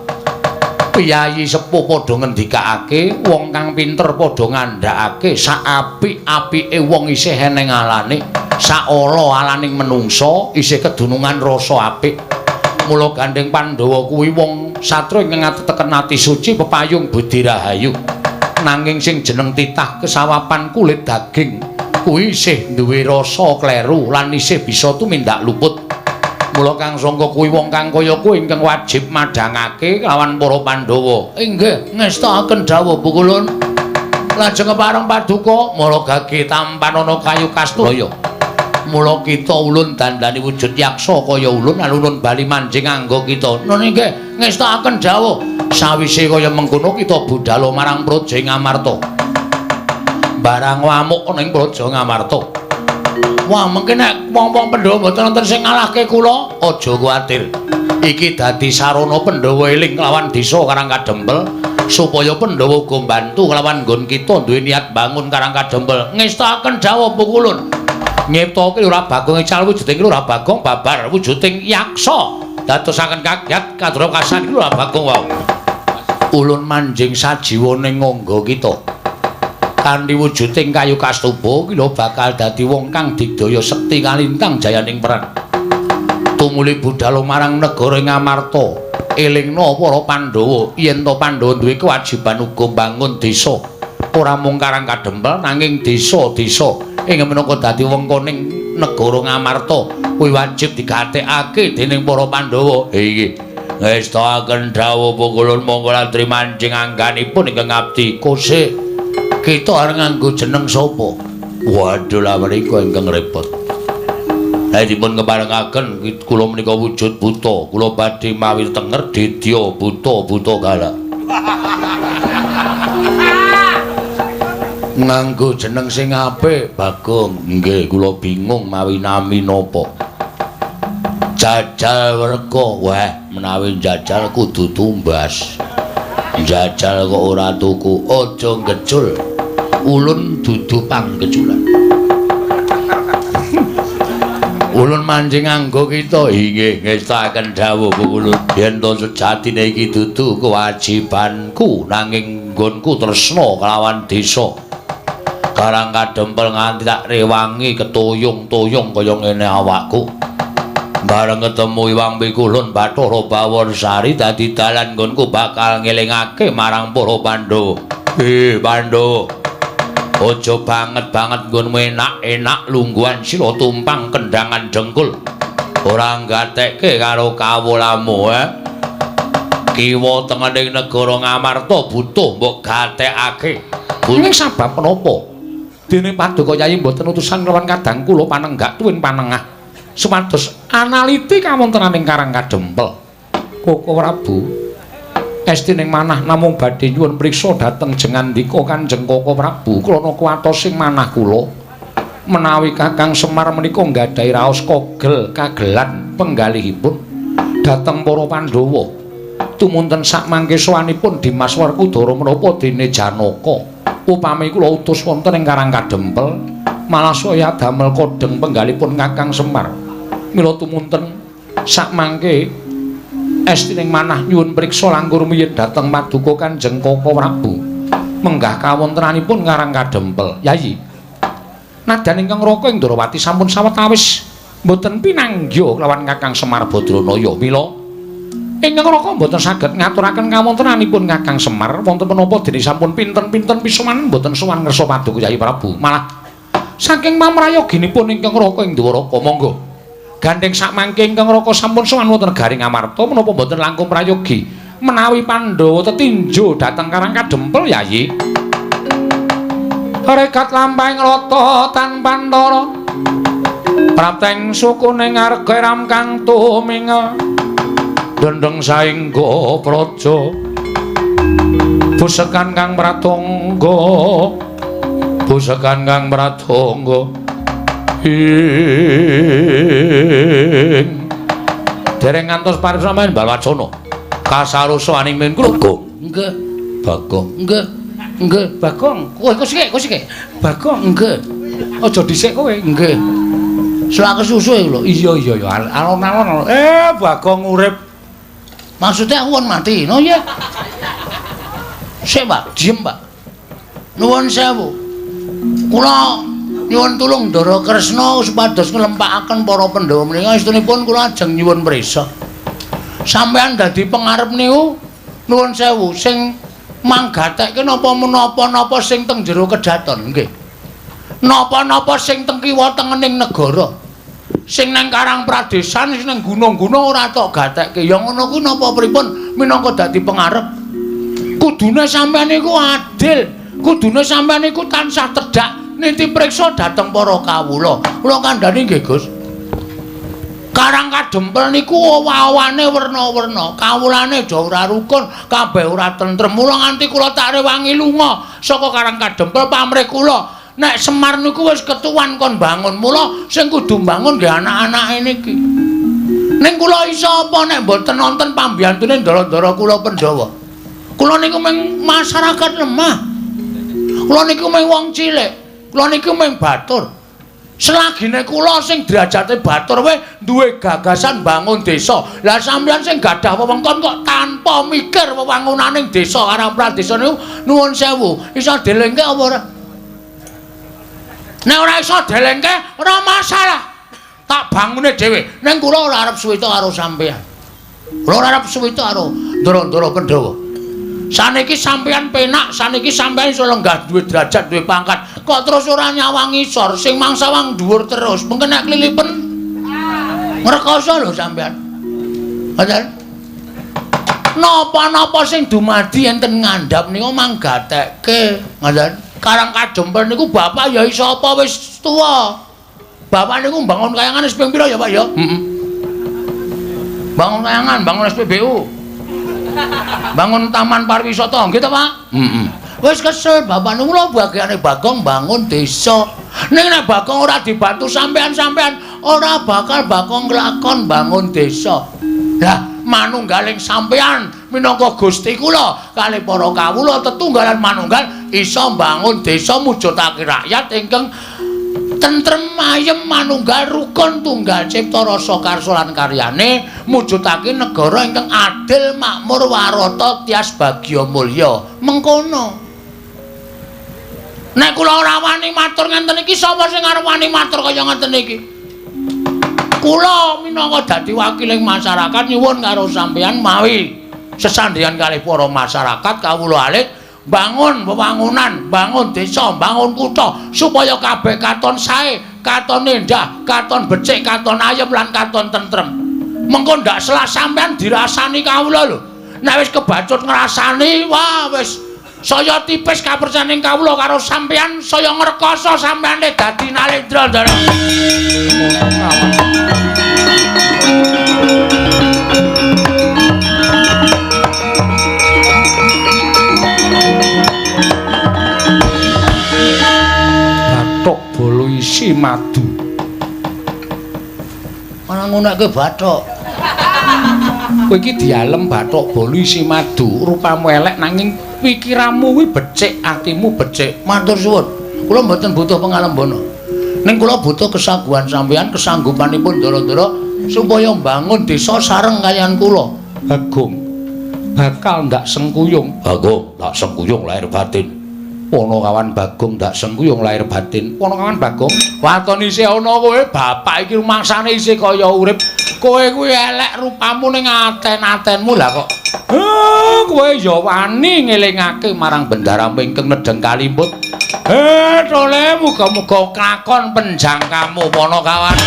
piyayi sepuh padha ngendikake, wong kang pinter padha ngandhakake sak apik-apike wong isih eneng alane, sak ala-alaning menungsa isih kedunungan rasa apik. Mula gandeng Pandhawa kuwi wong satria ingkang ateteken ati suci pepayung budi rahayu. Nanging sing jeneng titah kesawapan kulit daging kuwi isih duwe rasa kleru lan isih bisa tumindak luput. Mula kang sangka kuwi wong kang kaya kuwi ingkang wajib madhangake lawan para Pandhawa. Inggih, ngestakaken dawuh Pukulun. Lajeng kepareng paduka mara gage tampanana kayu kasturaya. Mula kita ulun dandani wujud yaksa kaya ulun lan ulun bali manjing angga kita. Nun inggih, ngestakaken dawuh. Sawise kaya mengkono kita budhal marang Praja Ngamarta. Barang wamuk ana ing Praja Ngamarta. Wah, mengke nek wong-wong Pandhawa mboten wonten sing ngalahke kula, aja kuwatir. Iki dadi sarana Pandhawa eling kelawan desa Karang Kadempel supaya Pandhawa uga mbantu kelawan nggon kita duwe niat bangun Karang Kadempel. Ngestakaken dawuh Pukulun. Nyiptake Lurah Bagong ical wujuding Lurah Bagong babar wujuding yaksa. Dadosaken kaget kadra kasan Lurah Bagong wau. Ulun manjing sajiwa ning ngangga kita. Kanthi wujuding kayu kastuba kila bakal dadi wong kang digdaya sekti kalintang jayaning perang. Tumuli budhal marang negara Ngamarta, elingna para Pandhawa yen to Pandhawa duwe kewajiban uga mbangun desa. Ora mung Karang Kadempel nanging desa-desa ing minangka dadi wengkoning negara Ngamarta kuwi wajib digatekake dening para Pandhawa. Inggih. Ngestakaken dawuh Pukulun monggo latri manjing angganipun ingkang abdi kose. Kita arep nganggo jeneng sapa? Waduh, lha menika ingkang repot. Lah dipun keparengaken kula menika wujud buta, kula badhe mawi tenger dedya buta-buta galak. Nganggo jeneng sing apik, Bagong. Nggih, kula bingung mawi nami napa. Jajal werka, wah menawi jajal kudu tumbas. Jajal kok ora tuku, aja ngecul. Ulun dudu panggeculan. Ulun manjing anggo kita. Inggih, ngestakaken dawuh Pukulun. Yen to sejatine iki dudu kewajibanku nanging nggonku tresna kelawan desa Karang Kadempel nganti tak rewangi ketuyung-tuyung kaya ngene awakku. Bareng ketemu Iwang Pikulun Bathara Bawonsari dadi dalan nggonku bakal ngelingake marang para Pandhawa. Pandhawa. Aja banget-banget nggonmu enak-enak lungguhan sira tumpang kendangan dengkul. Ora nggatekke karo kawulamu, Kiwa tengening negara Ngamarta butuh mbok gatekake. Ning sabab menapa? Dene paduka Yayi mboten utusan lawan kadang kula panenggak tuwin panengah. Supados analiti kawontenaning Karang Kadempel. Koko Prabu esti ning manah namung badhe nyuwun priksa dhateng jengandika Kanjeng Koko Prabu krana kuwatos sing manah kula menawi Kakang Semar menika nggadahi raos kogel kagelan penggalihipun dhateng para Pandhawa. Tumunten sakmangke sowanipun Dimas Werkudara menapa dene Janaka. Upami kula utus wonten ing Karang Kadempel malah saya damel kodheng penggalipun Kakang Semar. Mila tumunten sakmangke esti ning manah nyuwun priksa langkung rumiyin dhateng paduka Kanjeng Koko Prabu menggah kawontenanipun Karang Kadempel. Yayi, nadyan ingkang Raka ing Ndrawati sampun sawetawis mboten pinanggya kelawan Kakang Semar Badranaya. Mila ingkang Raka mboten saged ngaturaken kawontenanipun Kakang Semar wonten menapa dene sampun pinten-pinten pisoman mboten sowan ngersa paduka Yayi Prabu. Malah saking mamrayoginipun ingkang Raka ing Dwaraka monggo gandeng sakmangke ingkang Raka sampun sowan wonten negari Ngamarta menapa mboten langkung prayogi Menawi Pandhawa tetinjo dhateng Karang Kadempel, Yayi. Rekat lampahing rata tanpa ntara. Prapteng sukune ngarga ram kang tumingel. Dendeng saengga praja. Busekan kang pratangga. Busekan kang pratangga. Ing dereng ngantos parip sampeyan Balwacana. Kasarusa aning kula. Bagong. Nggih. Bagong. Nggih. Nggih, Bagong. Kowe kok sik. Bagong. Nggih. Aja dhisik kowe. Nggih. Selak kesusu iku lho. Iya iya iya, alon-alon. Bagong urip. Maksudnya aku kon mati, no ya. Sik, Pak, diem, Pak. Nuwun sewu. Kula nyuwun tulung Ndara Kresna supados nglempakaken para Pandhawa menika estunipun kula ajeng nyuwun prisa. Sampeyan dadi pengarep niku nuwun sewu sing manggatekke napa menapa-napa sing teng jero kedaton nggih. Napa-napa sing teng kiwa tengening negara. Sing nang Karang Pradesan, sing nang gunung-gunung ora tok gatekke. Ya ngono kuwi napa pripun minangka dadi pengarep? Kudune sampeyan niku adil, kudune sampeyan niku tansah tedhak niti priksa dhateng para kawula. Kula kandhani nggih, Gus. Karang Kadempel niku owah-owane werna-werna, kawulane do ora rukun, kabeh ora tentrem. Mula nganti kula tak rewangi lunga saka Karang Kadempel pamrih kula. Nek Semar niku wis ketuwan kon bangun, mula sing kudu bangun nggih anak-anake niki. Ning kula iso apa nek mboten nonton pambiyantune ndara-ndara kula Pandhawa. Kula niku mung masyarakat lemah. Kula niku mung wong cilik. Kula niku mung batur. Selagine kula sing derajate batur wae duwe gagasan bangun desa. Lah sampeyan sing gadah wewengkon kok tanpa mikir wewangunaning desa Karang Pradesa niku nuwun sewu, iso delengke apa ora? Nek ora iso delengke ora masalah. Tak bangune dhewe. Ning kula ora arep suwita karo sampeyan. Kula ora arep suwita karo ndara-ndara Pandhawa. Saniki sampeyan penak, saniki sampeyan iso lenggah duwe derajat, duwe pangkat. Kok terus ora nyawang ngisor, sing mangsawang dhuwur terus. Mengke nek klilipen ngrekoso lho sampeyan. Ngoten. Napa-napa sing dumadi enten ngandhap niku manggatekke. Ngoten. Karang Kadempel niku bapak ya iso apa wis tuwa. Bapak niku mbangun kayangan wis ping pira ya, Pak ya? Heeh. Bangun kayangan, bangun SPBU. Bangun taman pariwisata, nggih ta, Pak? Heeh. Wis kesel bapak niku lho bagiane Bagong bangun desa. Ning nek Bagong ora dibantu sampean-sampean, ora bakal Bagong nglakon bangun desa. Lah, manunggaling sampean minangka Gusti kula kalih para kawula tetunggalan manunggal iso mbangun desa mujudake rakyat ingkang tentrem ayem manunggal rukun tunggal cipta rasa karsa lan karyane mujudake negara ingkang adil makmur warata tias bagya mulya. Mengkono. Nek kula ora wani matur ngenten iki, sapa sing arep wani matur kaya ngenten iki? Kula minangka dadi wakiling masyarakat nyuwun karo sampeyan mawi sesandheyan kalih para masyarakat kawula alit bangun wewangunan, bangun desa, bangun kutha supaya kabeh katon sae, katon endah, katon becik, katon ayem lan katon tentrem. Mengko ndak selah sampean dirasani kawula lho. Nek wis kebacut ngrasani, wah wis saya tipis kapercayaning kawula karo sampean, saya ngrekoso sampeane dadi Nalendra, Ndara. Bathok bolo isi madu. Ora ngonekke bathok. Kowe iki dialem bathok bolo isi madu, rupamu elek nanging pikiranmu kuwi becik, atimu becik. Matur suwun. Kula mboten butuh pengalembana. Ning kula butuh kesaguhan sampeyan, kesanggupanipun ndara-ndara supaya mbangun desa sareng kaliyan kula. Bagong bakal ndak sengkuyung. Bagong ndak sengkuyung lahir batin. Ponokawan Bagong ndak sengkuyung lahir batin. Ponokawan Bagong, waton isih ana kowe, bapak iki rumangsane isih kaya urip. Kowe kuwi elek rupamu ning aten-atenmu lah kok. Kowe ya wani ngelingake marang bendaramu ingkang nedheng kalimput. Tole muga-muga klakon penjangkamu Ponokawan.